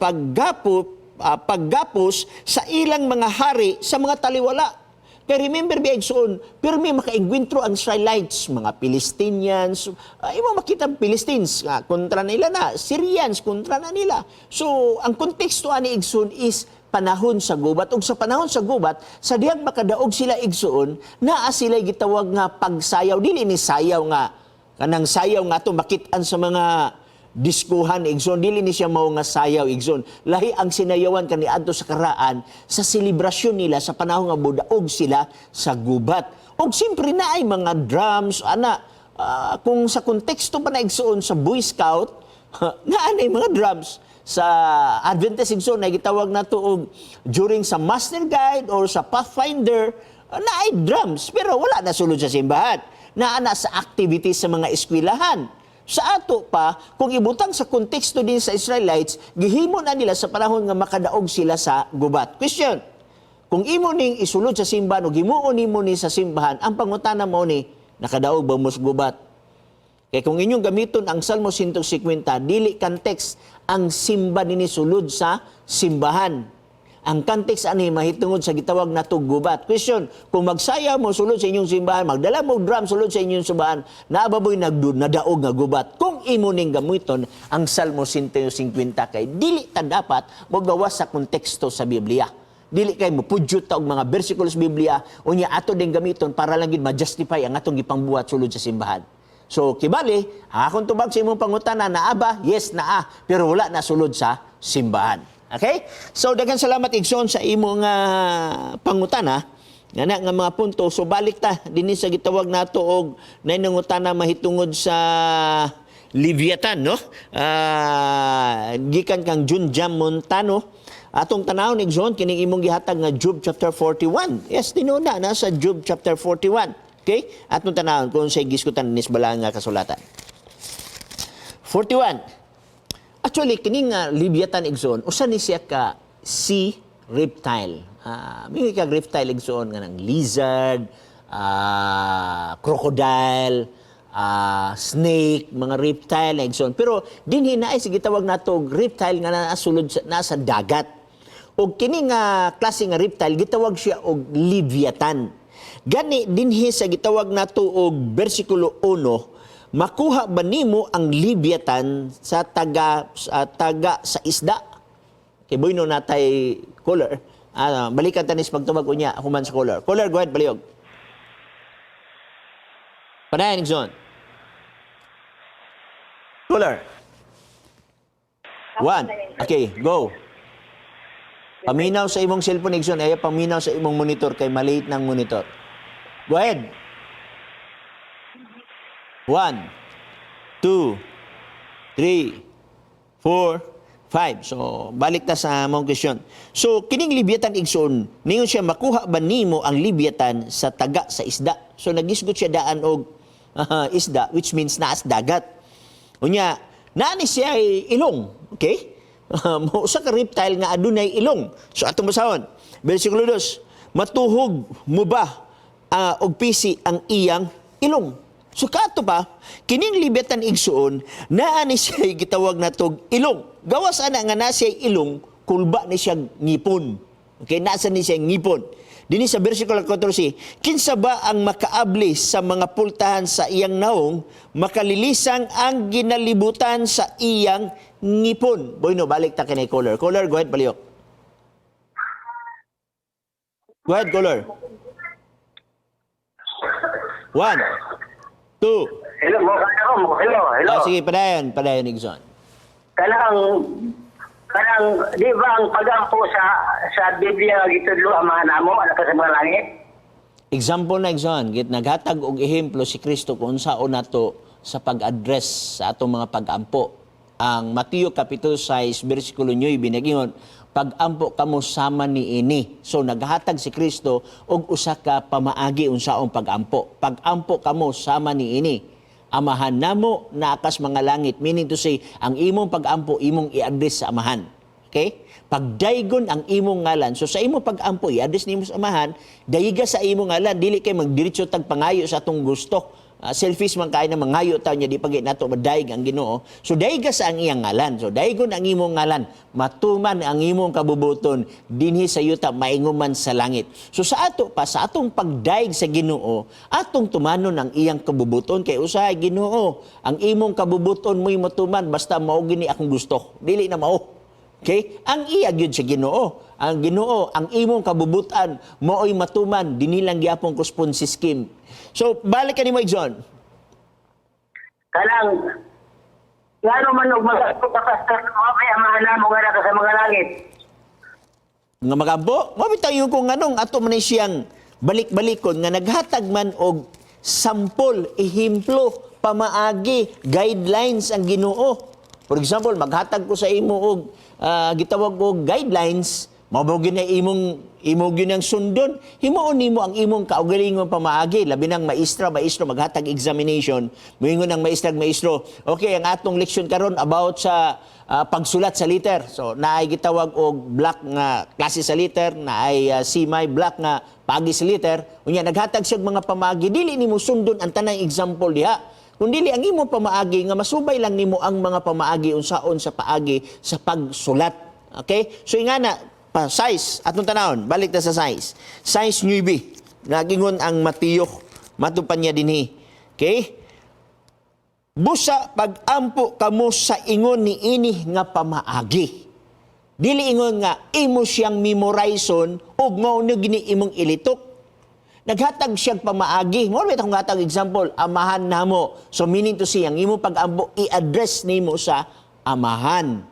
paggapos sa ilang mga hari sa mga taliwala. Kaya remember ba, igsoon, pirmi makaengkwentro ang Israelites, mga Palestinians, imo makita ang Philistines, kontra nila na, Syrians, kontra na nila. So, ang konteksto ani, igsoon, is panahon sa gubat. Ug sa panahon sa gubat, sa dihang makadaog sila, igsoon, naa sila gitawag nga pagsayaw. Dili ni sayaw nga, kanang sayaw nga ato makit-an sa mga diskuhan, igsoon. Dili ni siya mao nga sayaw, igsoon. Lahi ang sinayawan kaniadto sa karaan sa selebrasyon nila sa panahon nga budaog sila sa gubat. Og siyempre na ay mga drums ana, kung sa konteksto pa na, igsoon, sa Boy Scout, naa nay mga drums. Sa Adventist, igsoon, na gitawag nato og during sa Master Guide or sa Pathfinder, naay drums pero wala na sulod sa simbahan. Naa na sa activities sa mga eskwelahan. Sa ato pa, kung ibutang sa konteksto din sa Israelites, gihimo na nila sa panahon nga makadaog sila sa gubat. Question, kung imo ning isulod sa simbahan o himuon nimo ni sa simbahan, ang pangutana mo ni, nakadaog ba mo sa gubat? Kaya kung inyong gamiton ang Salmo 150, dili context ang simba nini sulod sa simbahan. Ang context ani mahitungod sa gitawag nato gubat. Question, kung magsaya mo sulod sa inyong simbahan, magdala mo og drum sulod sa inyong simbahan, naa ba mo'y nadaog nga gubat? Kung imo ning gamiton ang Salmo 150, kay dili ta dapat mogawas sa konteksto sa Biblia. Dili kay mopudyot ta og mga bersikulos sa Biblia unya ato din gamiton para lang gid ma-justify ang atong gipangbuhat sulod sa simbahan. So kibali, akong tubag sa imong pangutana, naa ba? Yes, naa, pero wala na sulod sa simbahan. Okay? So daghan salamat, igsoon, sa imong pangutana. Nga na nga mga punto. So balik ta dinhi sa gitawag nato og nainangutana mahitungod sa Leviathan, no? Gikan kang Junjam Montano. Atong tanawon, igsoon, kining imong gihatag nga Job chapter 41. Yes, tinuod na nasa Job chapter 41. Okay? Atong tanawon kung sa gisgutan nis bala nga kasulatan. 41. Actually, kining Leviathan, igsoon, usa ni siya ka sea reptile. May kag reptile, igsoon, nga ng lizard, crocodile, snake, mga reptile na, igsoon. Pero dinhi naay sige tawag nato og reptile nga naa sulod sa, nasa dagat. Og kini nga klase nga reptile gitawag siya og Leviathan. Gani dinhi sa gitawag nato og bersikulo 1, makuha ba nimo ang Leviathan sa taga sa isda? Kay bueno natay caller. Balikan ta nis pagtubag unya human sa caller. Caller, go ahead, palihog. Padayon, igsoon. Caller. One. Okay, go. Paminaw sa imong cellphone, igsoon. Ay, paminaw sa imong monitor kay maliit ng monitor. Go ahead. One, two, three, four, five. So, balik ta sa among question. So, kining Leviathan, igsoon, ningon siya, makuha ba nimo ang Leviathan sa taga sa isda? So, nagisgot siya daan og isda, which means naas dagat. Unya, naa ni siya ay ilong. Okay? Usa ka reptile nga adunay ilong. So, atong basahon. Versikulo 2, matuhog mo ba og pisi ang iyang ilong? So kato pa, kining Leviathan, igsuon, naa ni siya gitawag na tog ilong. Gawas ana nga na siya ilong, kulba ni siya ngipon. Okay, nasa ni siya ngipon. Dinhi sa versikulo 14, kinsa ba ang makaabli sa mga pultahan sa iyang naong, makalilisang ang ginalibutan sa iyang ngipon? Bueno, balik ta kinay caller. Caller, go ahead, palihog. Go ahead, caller. One, two. Hello, mo kaya ko. Hello, hello. Ah, sige, padayon, padayon, igsoon. Kanang di ba ang pagampo sa Biblia gitudlo Amahan namo ala ka sa mga langit? Example na, igsoon, git naghatag og ehemplo si Kristo kung unsaon nato sa pag-address sa atong mga pag-ampo. Ang Mateo kapitulo 6 bersikulo 9 binagingon, pag-ampo kamo sama ni ini. So naghatag si Kristo og usa ka pamaagi unsaong pag-ampo. Pag-ampo kamo sama ni ini. Amahan namo na akas mga langit, meaning to say, ang imong pag-ampo imong i-address sa Amahan. Okay? Pagdaygon ang imong ngalan. So sa imong pag-ampo, i-address nimo sa Amahan, dayiga sa imong ngalan, dili kay magdiretso tag pangayo sa atong gusto. Selfish man kay na mangayo ta niya di pagit nato madayeg ang Ginoo. So dayiga sa ang iyang ngalan. So daygon ang imong ngalan, matuman ang imong kabubuton dinhi sa yuta maingon man sa langit. So sa ato pa sa atong pagdayeg sa Ginoo, atong tumanon ang iyang kabubuton kay usahay Ginoo, ang imong kabubuton mo'y matuman basta mao gini akong gusto. Dili na mao. Okay? Ang iya gyud sa Ginoo. Ang Ginoo, ang imong kabubutan mao'y matuman dinhi lang gyapon kus Ponzi scheme. So balik kanimo, igsoon. Kanang ngano man og mag-ampo ka, pastor, okay, Amahan namo nga ka sa mga langit. Nga magampo, mao bitaw yung kung anong ato man ni siyang balik-balikon nga naghatag man og sampol, ehemplo, pamaagi, guidelines ang Ginoo. For example, maghatag ko sa imo og gitawag og guidelines, mao ba gyud na imong imo gyud ang sundon, himuon nimo ang imong kaugalingong pamaagi, labi nang maestra, maestro maghatag examination, moingon ang maestra, maestro, okay, ang atong leksyon karon about sa pagsulat sa letter. So naay gitawag og block nga klase sa letter, naay simay block nga paagi sa letter. Unya naghatag siya og mga pamaagi, dili nimo sundon ang tanang example diha. Kung dili ang imo pamaagi nga masubay lang nimo ang mga pamaagi unsaon sa paagi sa pagsulat. Okay? So ingana pa 6 atong tanawon, balik ta sa 6. 6 9. Nagingon ang Mateo, matupan niya dinhi. Okay? Busa pag-ampo kamo sa ingon ni ini nga pamaagi. Dili ingon nga imo siyang memorizon ug mao ni gini imong ilitok. Naghatag siyang pamaagi. Mao ba akong hatag example, Amahan namo. So meaning to say, ang imong pag-ampo i-address nimo sa Amahan.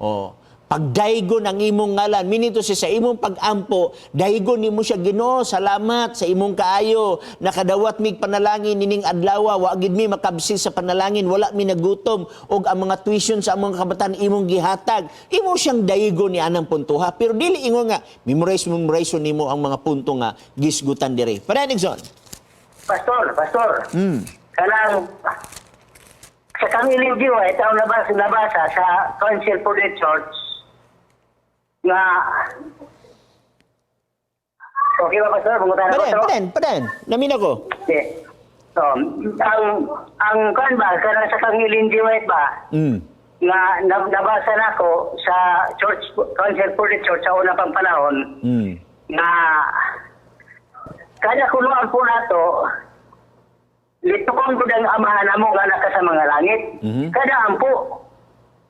Oh. Pagdaygon ang imong ngalan. Minito siya sa imong pagampo, daygon nimo siya, "Ginoo, salamat sa imong kaayo. Nakadawat mig panalangin nining adlaw, wa gid mi makabsi sa panalangin, wala mi nagutom og ang mga tuition sa among kabataan imong gihatag." Imo siyang daygon ni anang puntoha, pero dili ingon nga memorize memorize nimo ang mga punto nga gisgutan dire. Padayon, Igsoon. Pastor, pastor. Kanang sa kang Ellen G. White, ang nabasa sa Council for the Church nga. Okay ba, Pastor? Pangutana ko Padayon, to? Padayon, padayon. Namin ako. Okay. So, ang kan ba, kanang sa kang Ellen G. White ba, nga nabasa nako sa Church Council for the Church sa una pang panahon na kada kuno ang po nato litukon ko ang amahan namo nga naka sa mga langit. Kada ampo.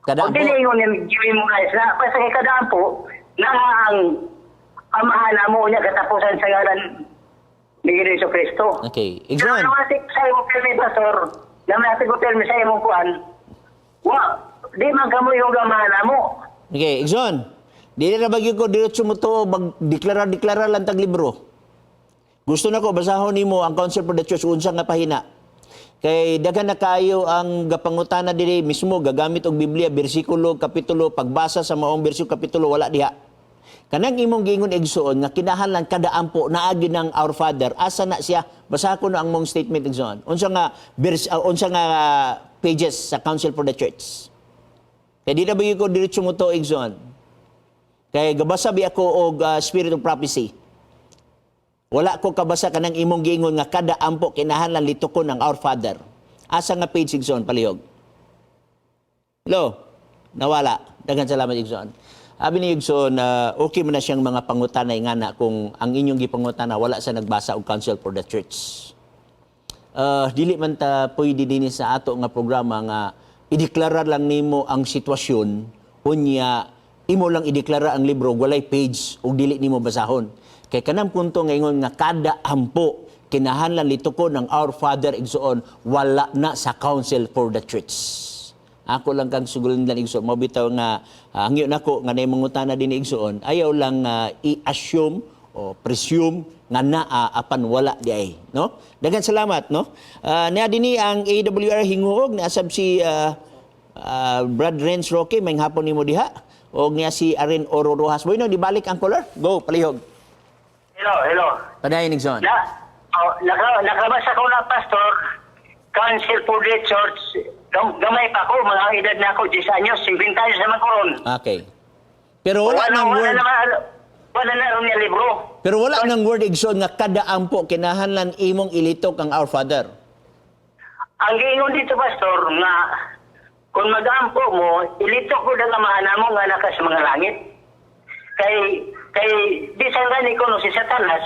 Kada Kung ampo. dili ingon ni Jimmy Morales na basta kay kada ampo na ang amahan namo niya katapusan sa ngalan ni Jesu Kristo. Okay. Pero Igsoon. naman sa imong pirmi, pastor, naman ko pirmi sa imong kuan. Wa di man kamo yung amahan namo. Okay, Igsoon. Dili na bagyo ko diretso mo to magdeklara-deklara lang tag libro. Gusto na ko basahon nimo ang Council for the Church, unsa nga pahina. Kay daghan na kaayo ang gapangutana diri mismo gagamit og Biblia, bersikulo, kapitulo, pagbasa sa maong bersikulo, kapitulo, wala diha. Kanang imong giingon, igsoon, nga kinahanglan kada ampo naagi ng Our Father, asa na siya? Basa ko na ang mong statement, igsoon. Unsa nga pages sa Council for the Church? Kay di na ba ko diretso mo to, igsoon? Kay gabasa bi ako og Spirit of Prophecy. Wala ko kabasa kanang imong giingon nga kada ampo kinahanglan litukon ang Our Father. Asa nga page, igsoon, palihog? Lo, nawala. Daghan salamat, igsoon. Abi ni igsoon, okay man na siyang mga pangutana nga na kung ang inyong gipangutana wala sa nagbasa og Council for the Church. Dili man ta pwede dinhi sa ato nga programa nga ideklara lang nimo ang sitwasyon, unya imo lang ideklara ang libro, walay page ug dili nimo basahon. Kay kanang punto nga ingon nga kada ampo kinahanglan litukon ng Our Father, igsoon, wala na sa Council for the Church. Ako lang kang sugulan, igsoon. Mao bitaw nga hangyo nako nga nay mangutana din, igsoon, ayaw lang i-assume o presume nga naa apan wala di ay, no? Daghang salamat, no? Niya dinhi ang AWR Hinguog, naasab si Brad Renz Roque, may hapon nimo diha. Og niya si Aren Oro Rojas. Bueno, di balik ang caller. Go, palihog. Hello, hello. Padayon, igsoon. Na, oh, nakabasa ko na, pastor, Council for the Church, gamay pa ko, mga edad na ako, 10 anyos, 50 anyos naman ko ron. Okay. Pero wala nang wala word. Naman, wala na ron niya libro. Pero wala nang word, igsoon, nga kada ampo kinahanglan imong ilitok ang Our Father. Ang giingon dito, pastor, nga kung mag-ampo mo, ilitok ko ang amahan mo nga naka sa mga langit. Kay bisan gani ko no si Satanas,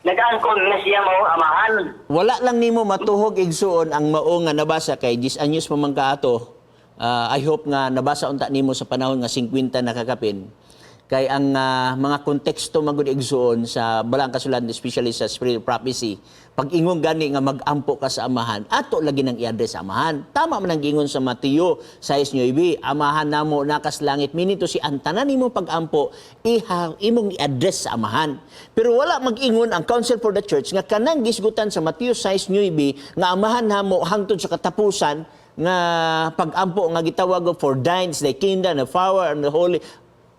nag-angkon nga siya mao amahan. Wala lang nimo matuhog, igsuon, ang mao nga nabasa kay 10 anyos pa man kaato. I hope nga nabasa unta nimo sa panahon nga 50 nakakapin. Kay ang mga konteksto magud, igsuon, sa Balaang Kasulatan, especially sa Spirit of Prophecy, pag ingon gani nga mag-ampo ka sa amahan, ato lagi nang i-address sa amahan. Tama man ang giingon sa Mateo 6:9, "Amahan namo nakas langit." Meaning to si ang tanan nimo pag-ampo iha imong i-address sa amahan. Pero wala mag-ingon ang Council for the Church nga kanang gisgutan sa Mateo 6:9 nga amahan namo hangtod sa katapusan nga pag-ampo nga gitawag og "For thine is the kingdom, the power, and the holy,"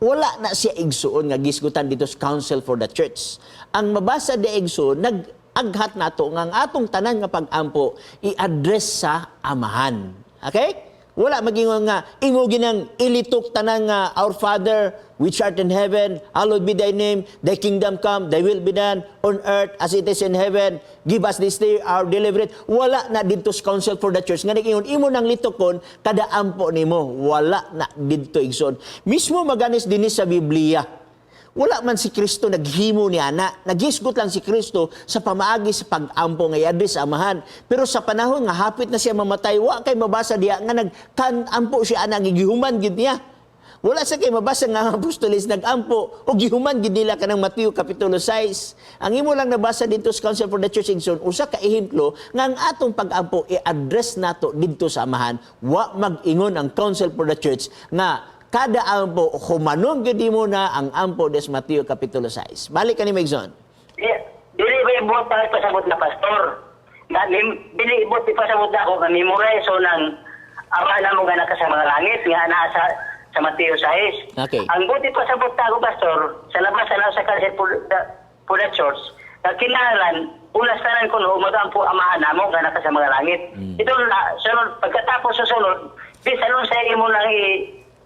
wala na siya, igsuon, nga gisgutan dito sa Council for the Church. Ang mabasa di, igsuon, nag-aghat nato nga ang atong tanan nga pag-ampo i-address sa amahan. Okay? Wala magingon nga imo ginang ilitok tanan nga "Our Father which art in heaven, hallowed be thy name, thy kingdom come, thy will be done on earth as it is in heaven. Give us this day our daily bread." Wala na didto sa Council for the Church nga nag-ingon imo nang litokon kada ampo nimo. Wala na didto, igsoon. Mismo maganis dinhi sa Biblia. Wala man si Kristo naghimo ni ana. Naghisgot lang si Kristo sa pamaagi sa pag-ampo nga i-address sa amahan. Pero sa panahon nga hapit na siya mamatay, wa kay mabasa diha nga nagkan-ampo siya ana, gihuman gid niya. Wala sa kay mabasa nga ang apostoles nag-ampo o gihuman gid nila kanang Mateo kapitulo 6. Ang imo lang nabasa dito sa Council for the Church, igsoon, usa ka ehemplo nga ang atong pag-ampo i-address nato didto sa amahan. Wa mag-ingon ang Council for the Church nga kada ampo humanon gyud nimo na ang ampo des Mateo kapitulo 6. Balik ka ni Megson. Dili ba ibuot pa pasabot na, pastor? Na, dili ibot ipasabot na ako nga memorize ng Ama namo nga naka sa mga langit nga naa sa Mateo 6. Ang buti pasabot na ako, pastor, sa labas sa sa Council for the Church, na kinahanglan ulas tanan ko no magampo Amahan namo nga naka sa mga langit. Ito na sunod, pagkatapos sa sunod bisan sa imo lang i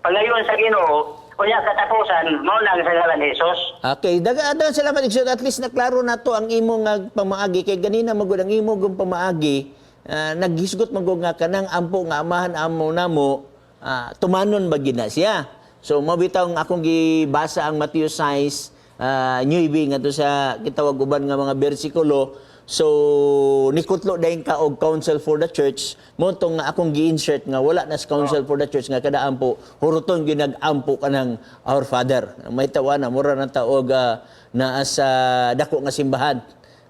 pangayon sa Ginoo, unya katapusan mao lang sa ngalan ni Jesus. Okay, daga dagan salamat, Igsoon. At least naklaro na to ang imong nga pamaagi kay ganina magud ang imong gung pamaagi, naghisgot magud nga kanang ampo nga Amahan amo namo, tumanon ba gid na siya. So mao bitaw ang akong gibasa ang Matthew 6, New ngadto sa gitawag uban nga mga bersikulo. So nikutlo dayon ka og Council for the Church mo tong nga akong gi-insert nga wala na sa Council for the Church nga kada ampo huruton gyud nag-ampo kanang Our Father. May tawa na mura na taog naa sa dako nga simbahan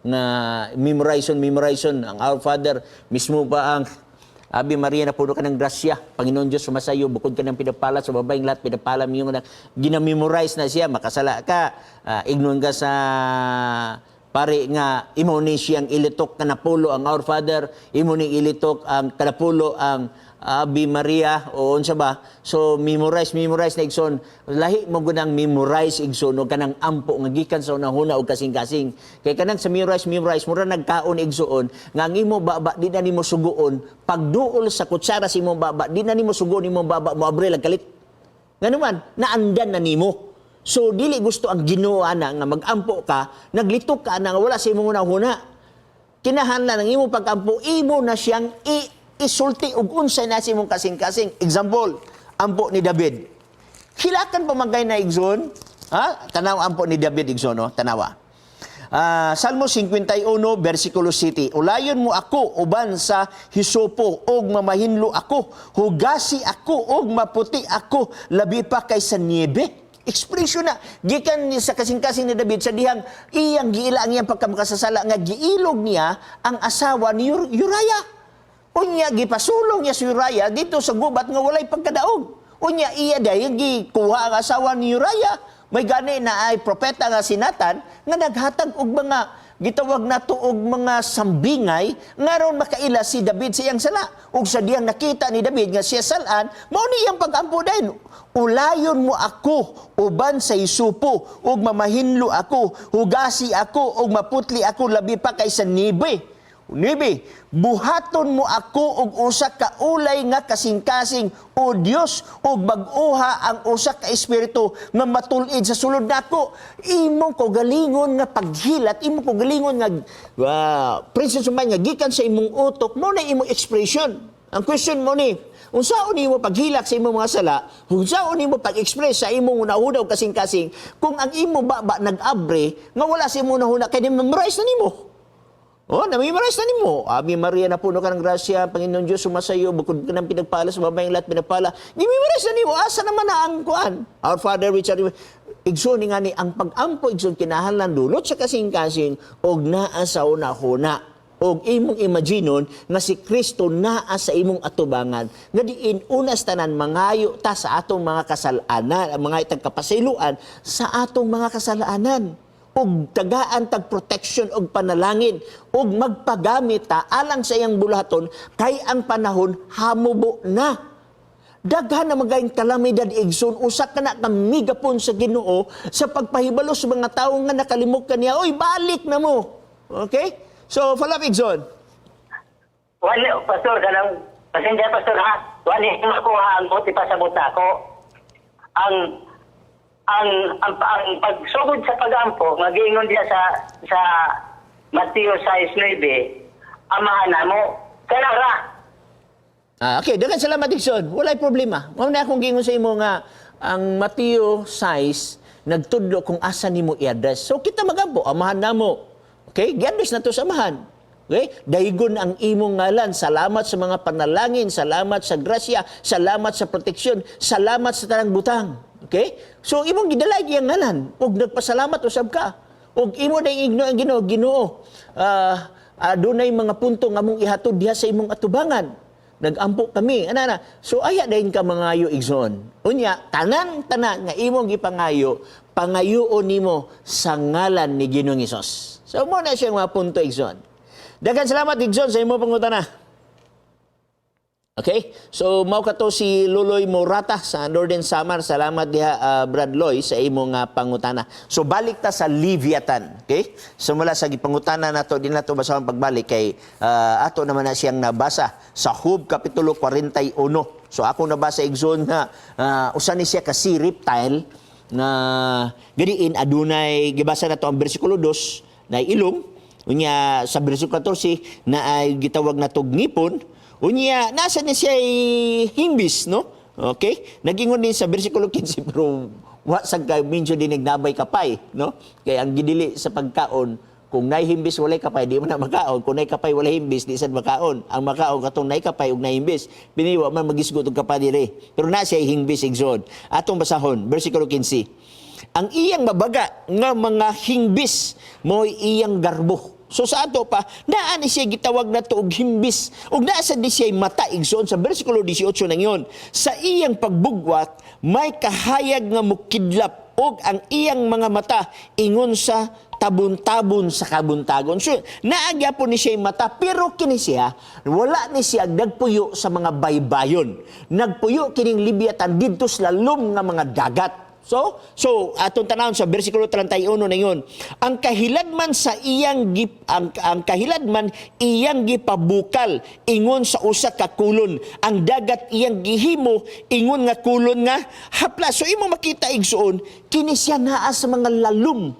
nga memorization memorization ang Our Father, mismo pa ang Ave Maria, na puno ka ng grasya. Panginoon Diyos sumasayo, bukod ka ng pinapala sa babaeng lahat, pinapala mo yung anak. Ginamemorize na siya, makasala ka, ignon ka sa pare nga imo ni siyang ilitok kanapulo ang Our Father, imo ni ilitok ang kanapulo ang Ave Maria o unsa ba. So memorize, memorize na, igsoon. Lahi mo gud ang memorize, igsoon, og kanang ampo nga gikan sa unahuna og kasing-kasing. Kay kanang sa memorize, memorize, mura nagkaon, igsoon, nga ang imo baba di na nimo suguon. Pagduol sa kutsara sa imong baba, di na nimo suguon imong baba, mo abril ang kalit. Ngano man, naandan na nimo. So dili gusto ang Ginoo ana nga magampo ka, naglitok ka na nga wala sa imong hunahuna. Kinahanglan ang imong pagampo, imo na siyang isulti og unsay na sa imong kasing-kasing. Example, ampo ni David. Hilakan pa man kay na, igsoon. Ha? Tanaw ampo ni David, igsoon, no? Tanawa. Salmo 51, versikulo 7. "Ulayon mo ako uban sa hisopo og mamahinlo ako. Hugasi ako og maputi ako labi pa kaysa niebe." Expression na gikan ni sa kasing-kasing ni David sa dihang iyang giila ang iyang pagkamakasasala nga giilog niya ang asawa ni Uriah. Unya gipasulong niya si Uriah dito sa gubat nga walay pagkadaog. Unya iya dayon gikuha ang asawa ni Uriah. May gani na ay propeta nga si Nathan nga naghatag og mga gitawag nato og mga sambingay nga ron makaila si David sa iyang sala. Ug sa diyang nakita ni David nga siya salan, mao ni iyang pag-ampo dayon. "Ulayon mo ako uban sa isupo ug mamahinlo ako, hugasi ako ug maputli ako labi pa kaysa niebe. Nibi, buhaton mo ako og usa ka ulay nga kasing-kasing, o Dios, ug bag-oha ang usa ka espiritu nga matul-id sa sulod nako." Imong kaugalingon nga paghilat, imong kaugalingon nga presence of mind nga gikan sa imong utok mo na imong expression. Ang question mo ni, unsaon nimo paghilak sa imong mga sala, unsaon nimo pag-express sa imong hunahuna og kasing-kasing kung ang imong baba nag-abre nga wala sa imong hunahuna kay memorize na nimo? Oh, na-memorize na nimo. "Ave Maria, na puno ka ng grasya, Panginoon Diyos sumasayo, bukod ka ng pinagpala sa babaeng lahat, pinagpala." Ni-memorize na nimo. Asa naman na ang kuan? Our Father which art in. Igsoon ni nga ni, ang pag-ampo, igsoon, kinahanglan dulot sa kasing-kasing og naa sa una-huna og imong imaginon nga si Kristo naa sa imong atubangan, nga diin unas tanan mangayo ta sa atong mga kasalanan, mga itag kapasayloan sa atong mga kasalanan ug tagaan tag protection og panalangin ug magpagamit ta alang sa iyang bulahaton kay ang panahon hamubo na. Daghan na magayong kalamidad, igsoon, usa ka na ka megapon sa Ginoo sa pagpahibalo sa mga tawo nga nakalimok kaniya, "Oy, balik na mo." Okay? So, follow up, igsoon. Wala, pastor, kanang, pasensya, pastor, ha? Wala makuha ang buti pa sa buta ko. Ang pagsugod sa pagampo, magiingon diya sa Mateo 6:9, Amahan namo, kanara. Ah, okay, daghan salamat, igsoon. Walay problema. Mao na akong giingon sa imo nga ang Mateo 6 nagtudlo kung asa nimo i-address. So kita magampo, Amahan namo. Okay? Gi-address na to sa Amahan. Okay? Daygon ang imong ngalan. Salamat sa mga panalangin, salamat sa grasya, salamat sa proteksyon, salamat sa tanang butang. Okay? So imong gidala iyang ngalan ug nagpasalamat usab ka. Ug imo na igno ang Ginoo, "Ginoo, adunay mga punto nga mong ihatod diha sa imong atubangan." Nagampo kami. Ana na. So aya dayon ka mangayo, igsoon. Unya, tanan tanan nga imong gipangayo, pangayoon nimo sa ngalan ni Ginoong Hesus. So mo na siyang mga punto, igsoon. Daghang salamat, igsoon, sa imong pangutana. Okay? So mao kato si Luloy Morata sa Northern Samar. Salamat diha, Brad Loy, sa imong pangutana. So balik ta sa Leviathan, okay? So mula sa gipangutana nato din nato basahon pagbalik kay ato naman na siyang nabasa sa Job kapitulo 41. So ako nabasa, igsoon, nga usa ni siya ka sea reptile nga gadiin adunay, gibasa nato ang bersikulo 2 na ilong, unya sa bersikulo 14 na ay gitawag na tog ngipon. Unya, nasa ni siya himbis, no? Okay? Nagingon din sa bersikulo 15, pero wa sa ka medyo din nagnabay kapay, no? Kaya ang gidili sa pagkaon, kung nahihimbis walay kapay, di mo na makaon. Kung nay kapay walay himbis, di sad makaon. Ang makaon katong nay kapay ug nahimbis. Biniwa man magisgot og kapay dire. Pero na siya himbis, igsoon. Atong basahon, bersikulo 15. Ang iyang mabaga nga mga hingbis mo'y iyang garbo. So sa ato pa, naa ni siya gitawag na to og himbis. Ug naa sad ni siya mata, igsoon, sa bersikulo 18 nang yon. Sa iyang pagbugwat, may kahayag nga mukidlap ug ang iyang mga mata ingon sa tabon-tabon sa kabuntagon. So, naa gyapon ni siya mata, pero kini siya, wala ni siya nagpuyo sa mga baybayon. Nagpuyo kining Leviathan didto sa lalom nga mga dagat. So atong tanawon sa bersikulo 31 na yun. Ang kahiladman iyang gipabukal ingon sa usa ka kulon. Ang dagat iyang gihimo ingon nga kulon nga hapla. So imo makita, igsoon, kini siya naa sa mga lalom,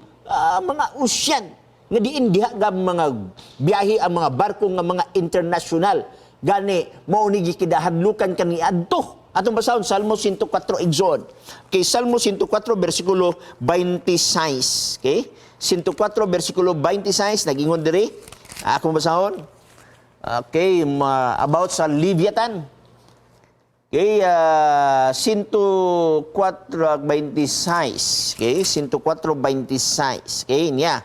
mga ocean nga diin diha ga mga biyahe ang mga barko nga mga international. Gani mao ni gikidahadlukan kani adto. Atong basahon Salmo 104, igsoon. Okay, Salmo 104 bersikulo 26. Okay? 104 bersikulo 26 nagingon diri. Akong basahon. Okay, about sa Leviathan. Okay, 104:26. Okay, 104:26. Okay, niya.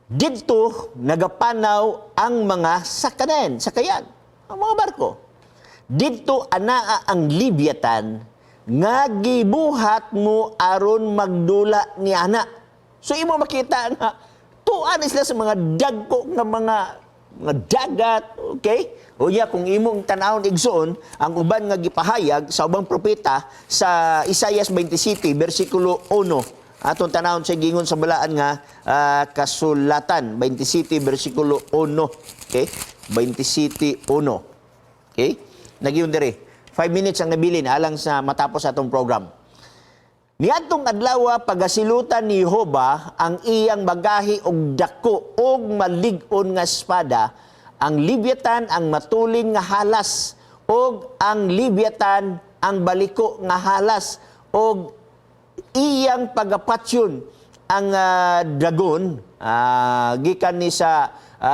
Didto nagapanaw ang mga sakanan, sakayan, ang mga barko. Didto anaa ang Leviathan nga gibuhat mo aron magdula ni ana. So imo makita nga tuan sila sa mga dagko nga mga dagat, okay? O ya kung imong tan-awon, igsoon, ang uban nga gipahayag sa ubang propeta sa Isaias 27 bersikulo 1. Atong tanawon sa gingon sa balaan nga kasulatan 27 bersikulo 1. Okay? 27:1. Okay? Nagyun diri. 5 minutes ang nabilin alang sa matapos atong program. Niadtong adlaw pagasilutan ni Jehova ang iyang bagahi og dako og malig-on nga espada, ang Leviathan ang matulin nga halas og ang Leviathan ang baliko nga halas og iyang pagapatyon ang dragon, gikan ni sa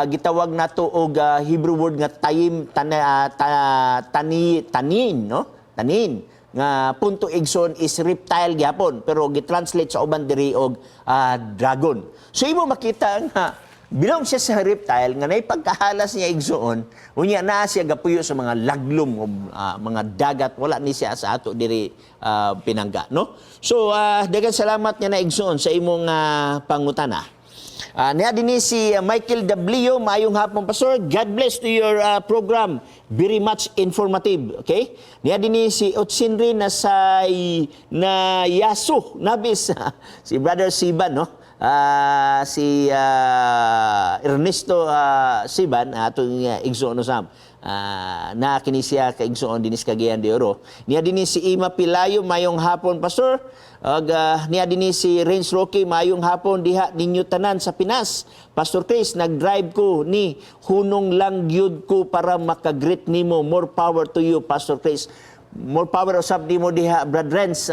gitawag nato og Hebrew word nga tayim tana, ta, tani tanin, no, tanin nga punto, igsoon, is reptile gyapon pero gitranslate sa uban diri og dragon. So imo makita nga bilong siya sa reptile nga nay pagkahalas niya, igsoon. Unya naa siya gapuyo sa mga laglom o mga dagat, wala ni siya sa ato diri pinangga, no? So daghang salamat nga na, igsoon, sa imong pangutana. Niya din ni si Michael W. Maayong hapon, Pastor. God bless to your program. Very much informative. Okay? Niya din ni si Otsinri na sa na Yasu Nabis. Si Brother Siban, no? Si Ernesto Siban, atong igsoon usab. Na kini siya ka igsoon dinis Cagayan de Oro. Niya din ni si Ima Pilayo, mayong hapon, Pastor. Ug niya din ni si Renz Roque, mayong hapon diha ninyo tanan sa Pinas. Pastor Chris, nag-drive ko ni hunong lang gyud ko para makagreet nimo. More power to you, Pastor Chris. More power usab nimo diha, Brad Renz.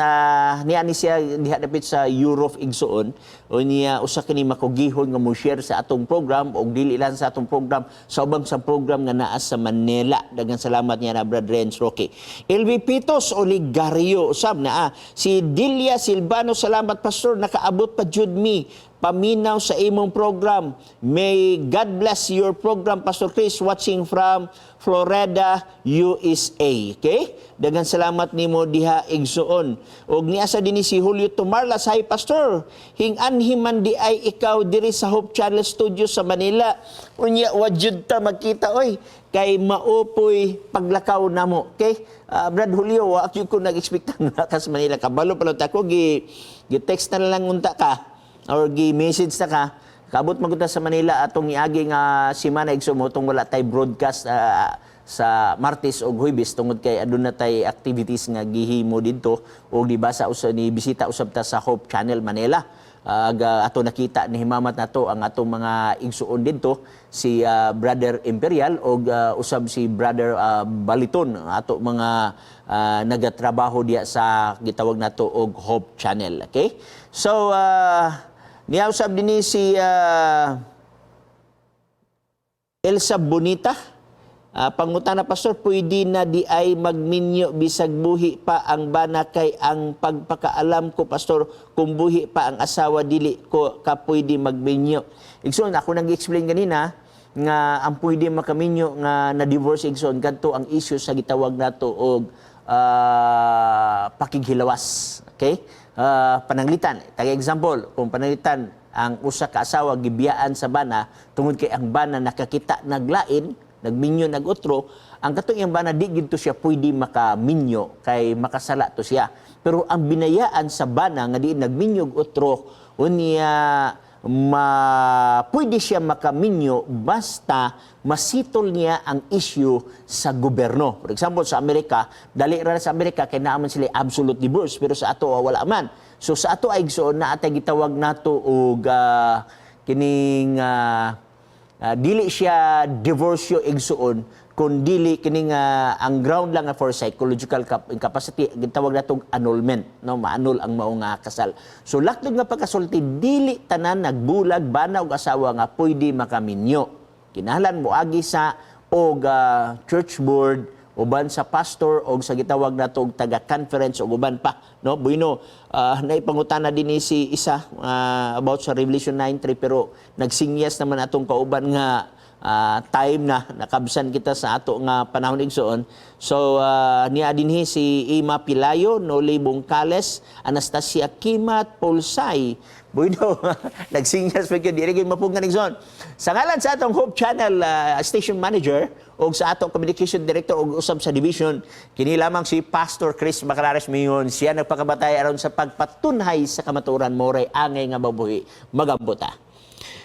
Niya ni siya diha dapit sa Europe, igsoon. O niya usa kini makugihon nga mo share sa atong program og dili lang sa atong program, sa ubang sa program nga naa sa Manila. Daghang salamat niya na, Brad Renz Roque. LV Pitos Oligario usab naa. Si Delia Silvano, salamat, Pastor, nakaabot pa jud mi. Paminaw sa imong program. May God bless your program, Pastor Chris, watching from Florida, USA. Okay? Daghang salamat nimo diha, igsuon. Og niasa dinhi si Julio Tumarlas, "Hi Pastor. Hing-anhi man di ay ikaw diri sa Hope Channel Studio sa Manila. Unya wa jud ta magkita oy kay maupoy paglakaw namo." Okay? Brad Julio, wa gyud ko nag-expect na ka sa Manila. Kabalo pa lang ta ko gi text na lang unta ka or gi-message na ka. Kabot magpunta sa Manila atong niagi nga simana, igsoon, mo tong wala tay broadcast sa Martes ug Huwebes tungod kay aduna tay activities nga gihimo didto ug di ba sa usa ni bisita usab ta sa Hope Channel Manila. Ato nakita ni himamat nato ang atong mga igsuon didto, si Brother Imperial og usab si Brother Baliton, ang ato mga nagatrabaho diya sa gitawag nato og Hope Channel. Okay? So niya usab dinhi si Elsa Bonita. Pangutana, Pastor, pwede na di ay magminyo bisag buhi pa ang bana? Kay ang pagpakaalam ko, Pastor, kung buhi pa ang asawa, dili ko ka pwede magminyo. Igsoon, ako nag-explain ganina nga ang pwede makaminyo nga na divorce, igsoon, kadto ang issue sa gitawag nato og pakighilawas. Okay? Pananglitan. Taga example, kung pananglitan ang usa ka asawa gibiyaan sa bana tungod kay ang bana nakakita naglain, nagminyo nag-otro, ang katong iyang bana di gid to siya pwede makaminyo kay makasala to siya. Pero ang binayaan sa bana nga di nagminyo og otro, unya ma pwede siya makaminyo basta masitol niya ang issue sa gobyerno. For example, sa Amerika, dali ra sa Amerika kay naa man sila absolute divorce, pero sa ato wala man. So sa ato ay igsoon na atay gitawag nato og kining dili siya divorcio, igsuon, kun dili kining ang ground lang nga for psychological incapacity, gitawag natong annulment, no, ma-annul ang mao nga kasal. So laktod nga pagkasulti, dili tanan nagbulag bana og asawa nga pwede makaminyo. Kinahanglan moagi sa og church board, uban sa pastor og sa gitawag nato og taga conference og uban pa, no. Bueno, naipangutana din ni si isa about sa Revelation 9:3, pero nagsinyas naman atong kauban nga time na nakabsan kita sa ato nga panahon, igsoon. So niya dinhi si Ima Pilayo, Noli Bungkales, Anastasia Kimat, Pulsay. Bueno, nagsinyas pa gyud, dili gyud mapugngan, igsoon. Sa ngalan sa atong Hope Channel station manager og sa atong communication director og usab sa division, kini lamang si Pastor Chris Macalares Miyon, siya nagpakabatay aron sa pagpatunhay sa kamatuoran, moray angay nga mabuhi. Magambota.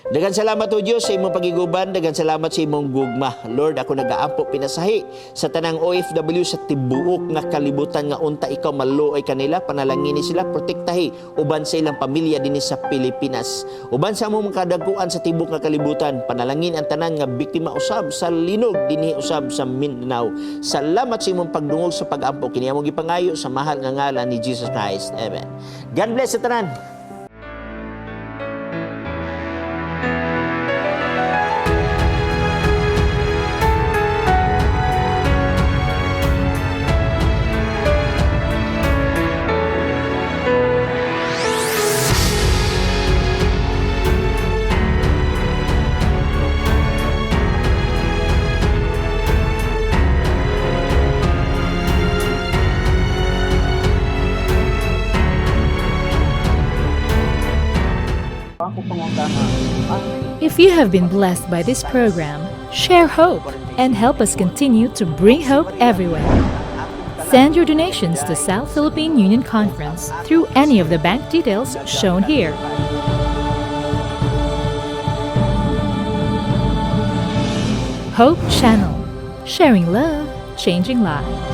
Daghang salamat o Diyos sa imong pagiguban, daghang salamat sa imong gugma. Lord, ako nagaampo pinasahi sa tanang OFW sa tibuok nga kalibutan nga unta ikaw maluoy kanila, panalangini sila, protektahi uban sa ilang pamilya dinhi sa Pilipinas. Uban sa among kadaguan sa tibuok nga kalibutan, panalangin ang tanan nga biktima usab sa linog dinhi usab sa Mindanao. Salamat sa imong pagdungog sa pag-ampo, kini among gipangayo sa mahal nga ngalan ni Jesus Christ. Amen. God bless sa tanan. If you have been blessed by this program, share hope and help us continue to bring hope everywhere. Send your donations to South Philippine Union Conference through any of the bank details shown here. Hope Channel, sharing love, changing lives.